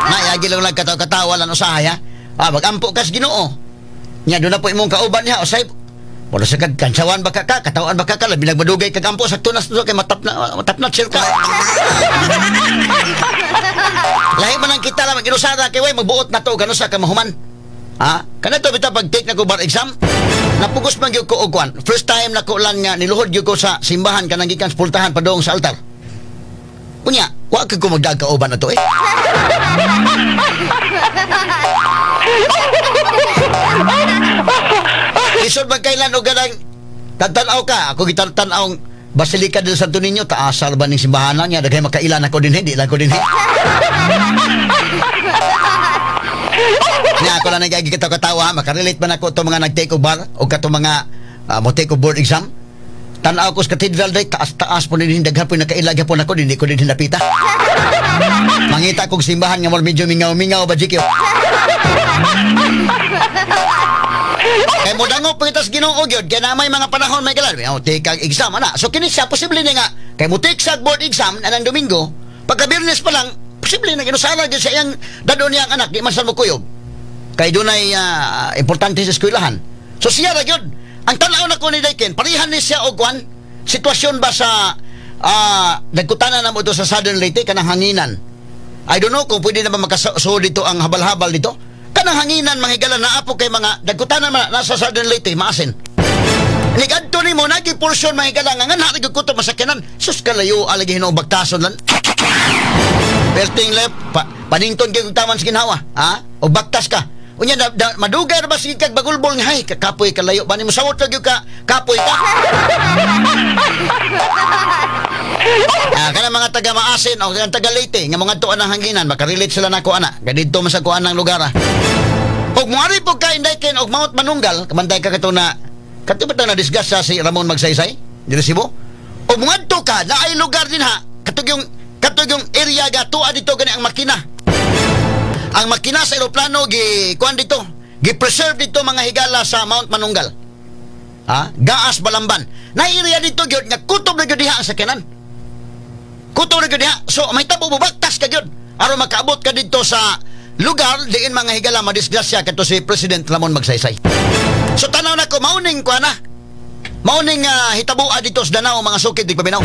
C: Na yagi lang nagkatawa-katawa lan usahay ha. Ah, magampo ka sa Ginoo. Nya doon na po imong kauban niya usay. Wala sa kag kansawan ba ka katawan ba ka labi nagmadugay kag ampo sakto na kay matap na chill ka. Lahi man ang kita lang maginusara kay way magbuot na to gano sa ka mahuman. Ha? Kana to bitaw pag take na ko bar exam, napugos man gyud ko og kwan. First time na ko lang nga niluhod gyud ko sa simbahan kanang gikan sa pultahan padung sa altar. Unya, wa kag ko magdag kauban na to eh. Lisod man kailan o ganang tantanaw ka. Ako gitan-tanaw Basilica del Santo Niño, taasar ba ning simbahanan niya? Daghay makailan ako din, hindi lang ko din. Niya ako lang nagkikitaw-katawa, makarelate man ako itong mga nag-take og bar o katong mga mo take og board exam. Tanaw ko sa cathedral day, taas-taas po din, daghan po nakailag po nako, hindi ko din hinapita. Mangita kong simbahan nga medyo mingaw-mingaw ba, GQ? Kay mo dangop pangitas Ginoo gyud kay na may mga panahon may kalan. Oh, take ang exam ana. So kini siya posible na nga kay mo take sa board exam anang Domingo, pagka Biyernes pa lang posible na ginusara gyud sa iyang dadon niyang anak di man sad mokuyog. Kay dunay importante sa eskwelahan. So siya ra gyud. Ang tan-aw nako ni Daiken, parehan ni siya og kwan sitwasyon ba sa nagkutanan na mo ito sa Southern Leyte kanang hanginan. I don't know kung pwede na ba makasuod dito ang habal-habal dito. Kanang hanginan mga higala na apo kay mga dagkutanan man nasa Southern Leyte maasin. Nigadto nimo nagi portion mga higala nga nganha gyud kutob masakyanan. Sus kalayo alagi hinuong bagtason lan. Perting left panington kay taman sa ginhawa, ha? O bagtas ka. Unya madugay ra ba sige kag bagulbol nga hay kakapoy kalayo ba nimo sawot ra gyud ka kapoy ka. Kana mga taga Maasin o ang taga Leyte nga mga tuan ang hanginan makarelate sila nako ana kay didto man sa kuan ng lugar. Og moari pug ka Indayken og Mount Manunggal kamantay ka kato na kato ba na disgust sa si Ramon Magsaysay diri Cebu. Og moadto ka naay lugar din ha katong yung area ga tuwa dito gani ang makina. Ang makina sa eroplano gi kuan dito, gi-preserve dito mga higala sa Mount Manunggal. Ha? Gaas Balamban. Na area dito gyud nga kutob na gyud diha ang sakyanan. Kutob na gyud diha. So may tabo bubaktas ka gyud aron makaabot ka dito sa lugar diin mga higala madisgrasya kadto si President Ramon Magsaysay. So tanaw nako mauning kuan na. Mauning hitaboa dito sa Danao mga sukid di paminaw.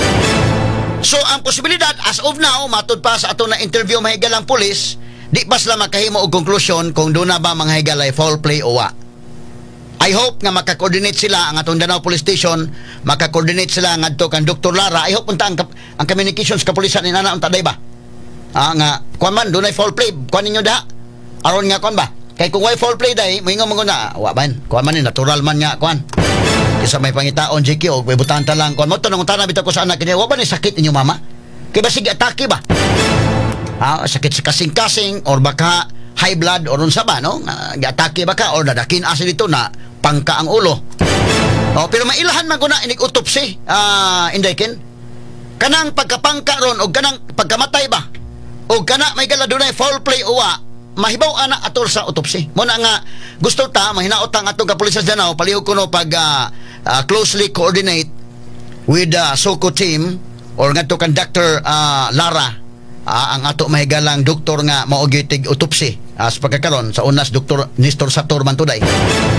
C: So ang posibilidad as of now matud pa sa ato na interview mga higalang pulis, di pa sila makahimo og konklusyon kung doon na ba mga higala foul play o wa. I hope nga makakoordinate sila ang atong Danao Police Station, makakoordinate sila ngadto kang Dr. Lara. I hope unta ang communications kapulisan ni nana unta day ba? Ah, nga kuan man dunay foul play, kuan ninyo da. Aron nga kuan ba? Kay kung way foul play day, moingon man na wa man. Kuan man ni natural man nga kuan. Kaysa may pangitaon GQ og may butanta lang kuan mo tanong tana bitaw ko sa anak kini, wa ba ni sakit inyo mama? Kay basig atake ba? Ha, sakit sa kasing-kasing or baka high blood or unsa ba no? Giatake ba ka or nadakin asa dito na pangka ang ulo. Oh, pero mailahan man ko na inig autopsy, Indayken. Kanang pagkapangka ron o kanang pagkamatay ba? O kana may gala dunay foul play o wa, mahibaw ana atol sa autopsy. Mo na nga gusto ta mahinaot ang atong kapulisan sa Danao palihog kuno pag closely coordinate with SOCO team or ngadto kan Dr. Lara. Ang ato mahigalang doktor nga mao gyud tig autopsy sa pagkakaron sa unas Dr. Nestor Sator man today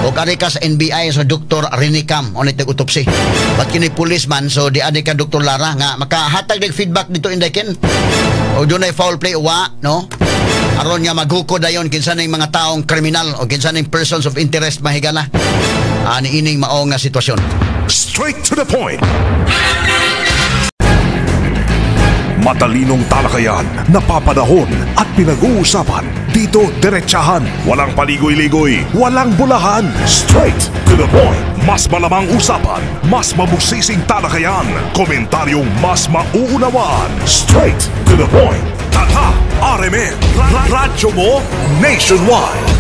C: o kari ka sa NBI sa Dr. Renicam on tig autopsy but kini policeman so di ani ka Dr. Lara nga makahatag og feedback dito Indayken o dunay foul play wa no aron nga maghuko dayon kinsa ning mga taong kriminal o kinsa ning persons of interest mahigala ani ining mao nga sitwasyon.
G: Straight to the point. Matalinong talakayan, napapanahon at pinag-uusapan. Dito diretsahan, walang paligoy-ligoy, walang bulahan. Straight to the point. Mas malamang usapan, mas mabusising talakayan, komentaryong mas mauunawaan. Straight to the point. Tatak RMN, radyo mo nationwide.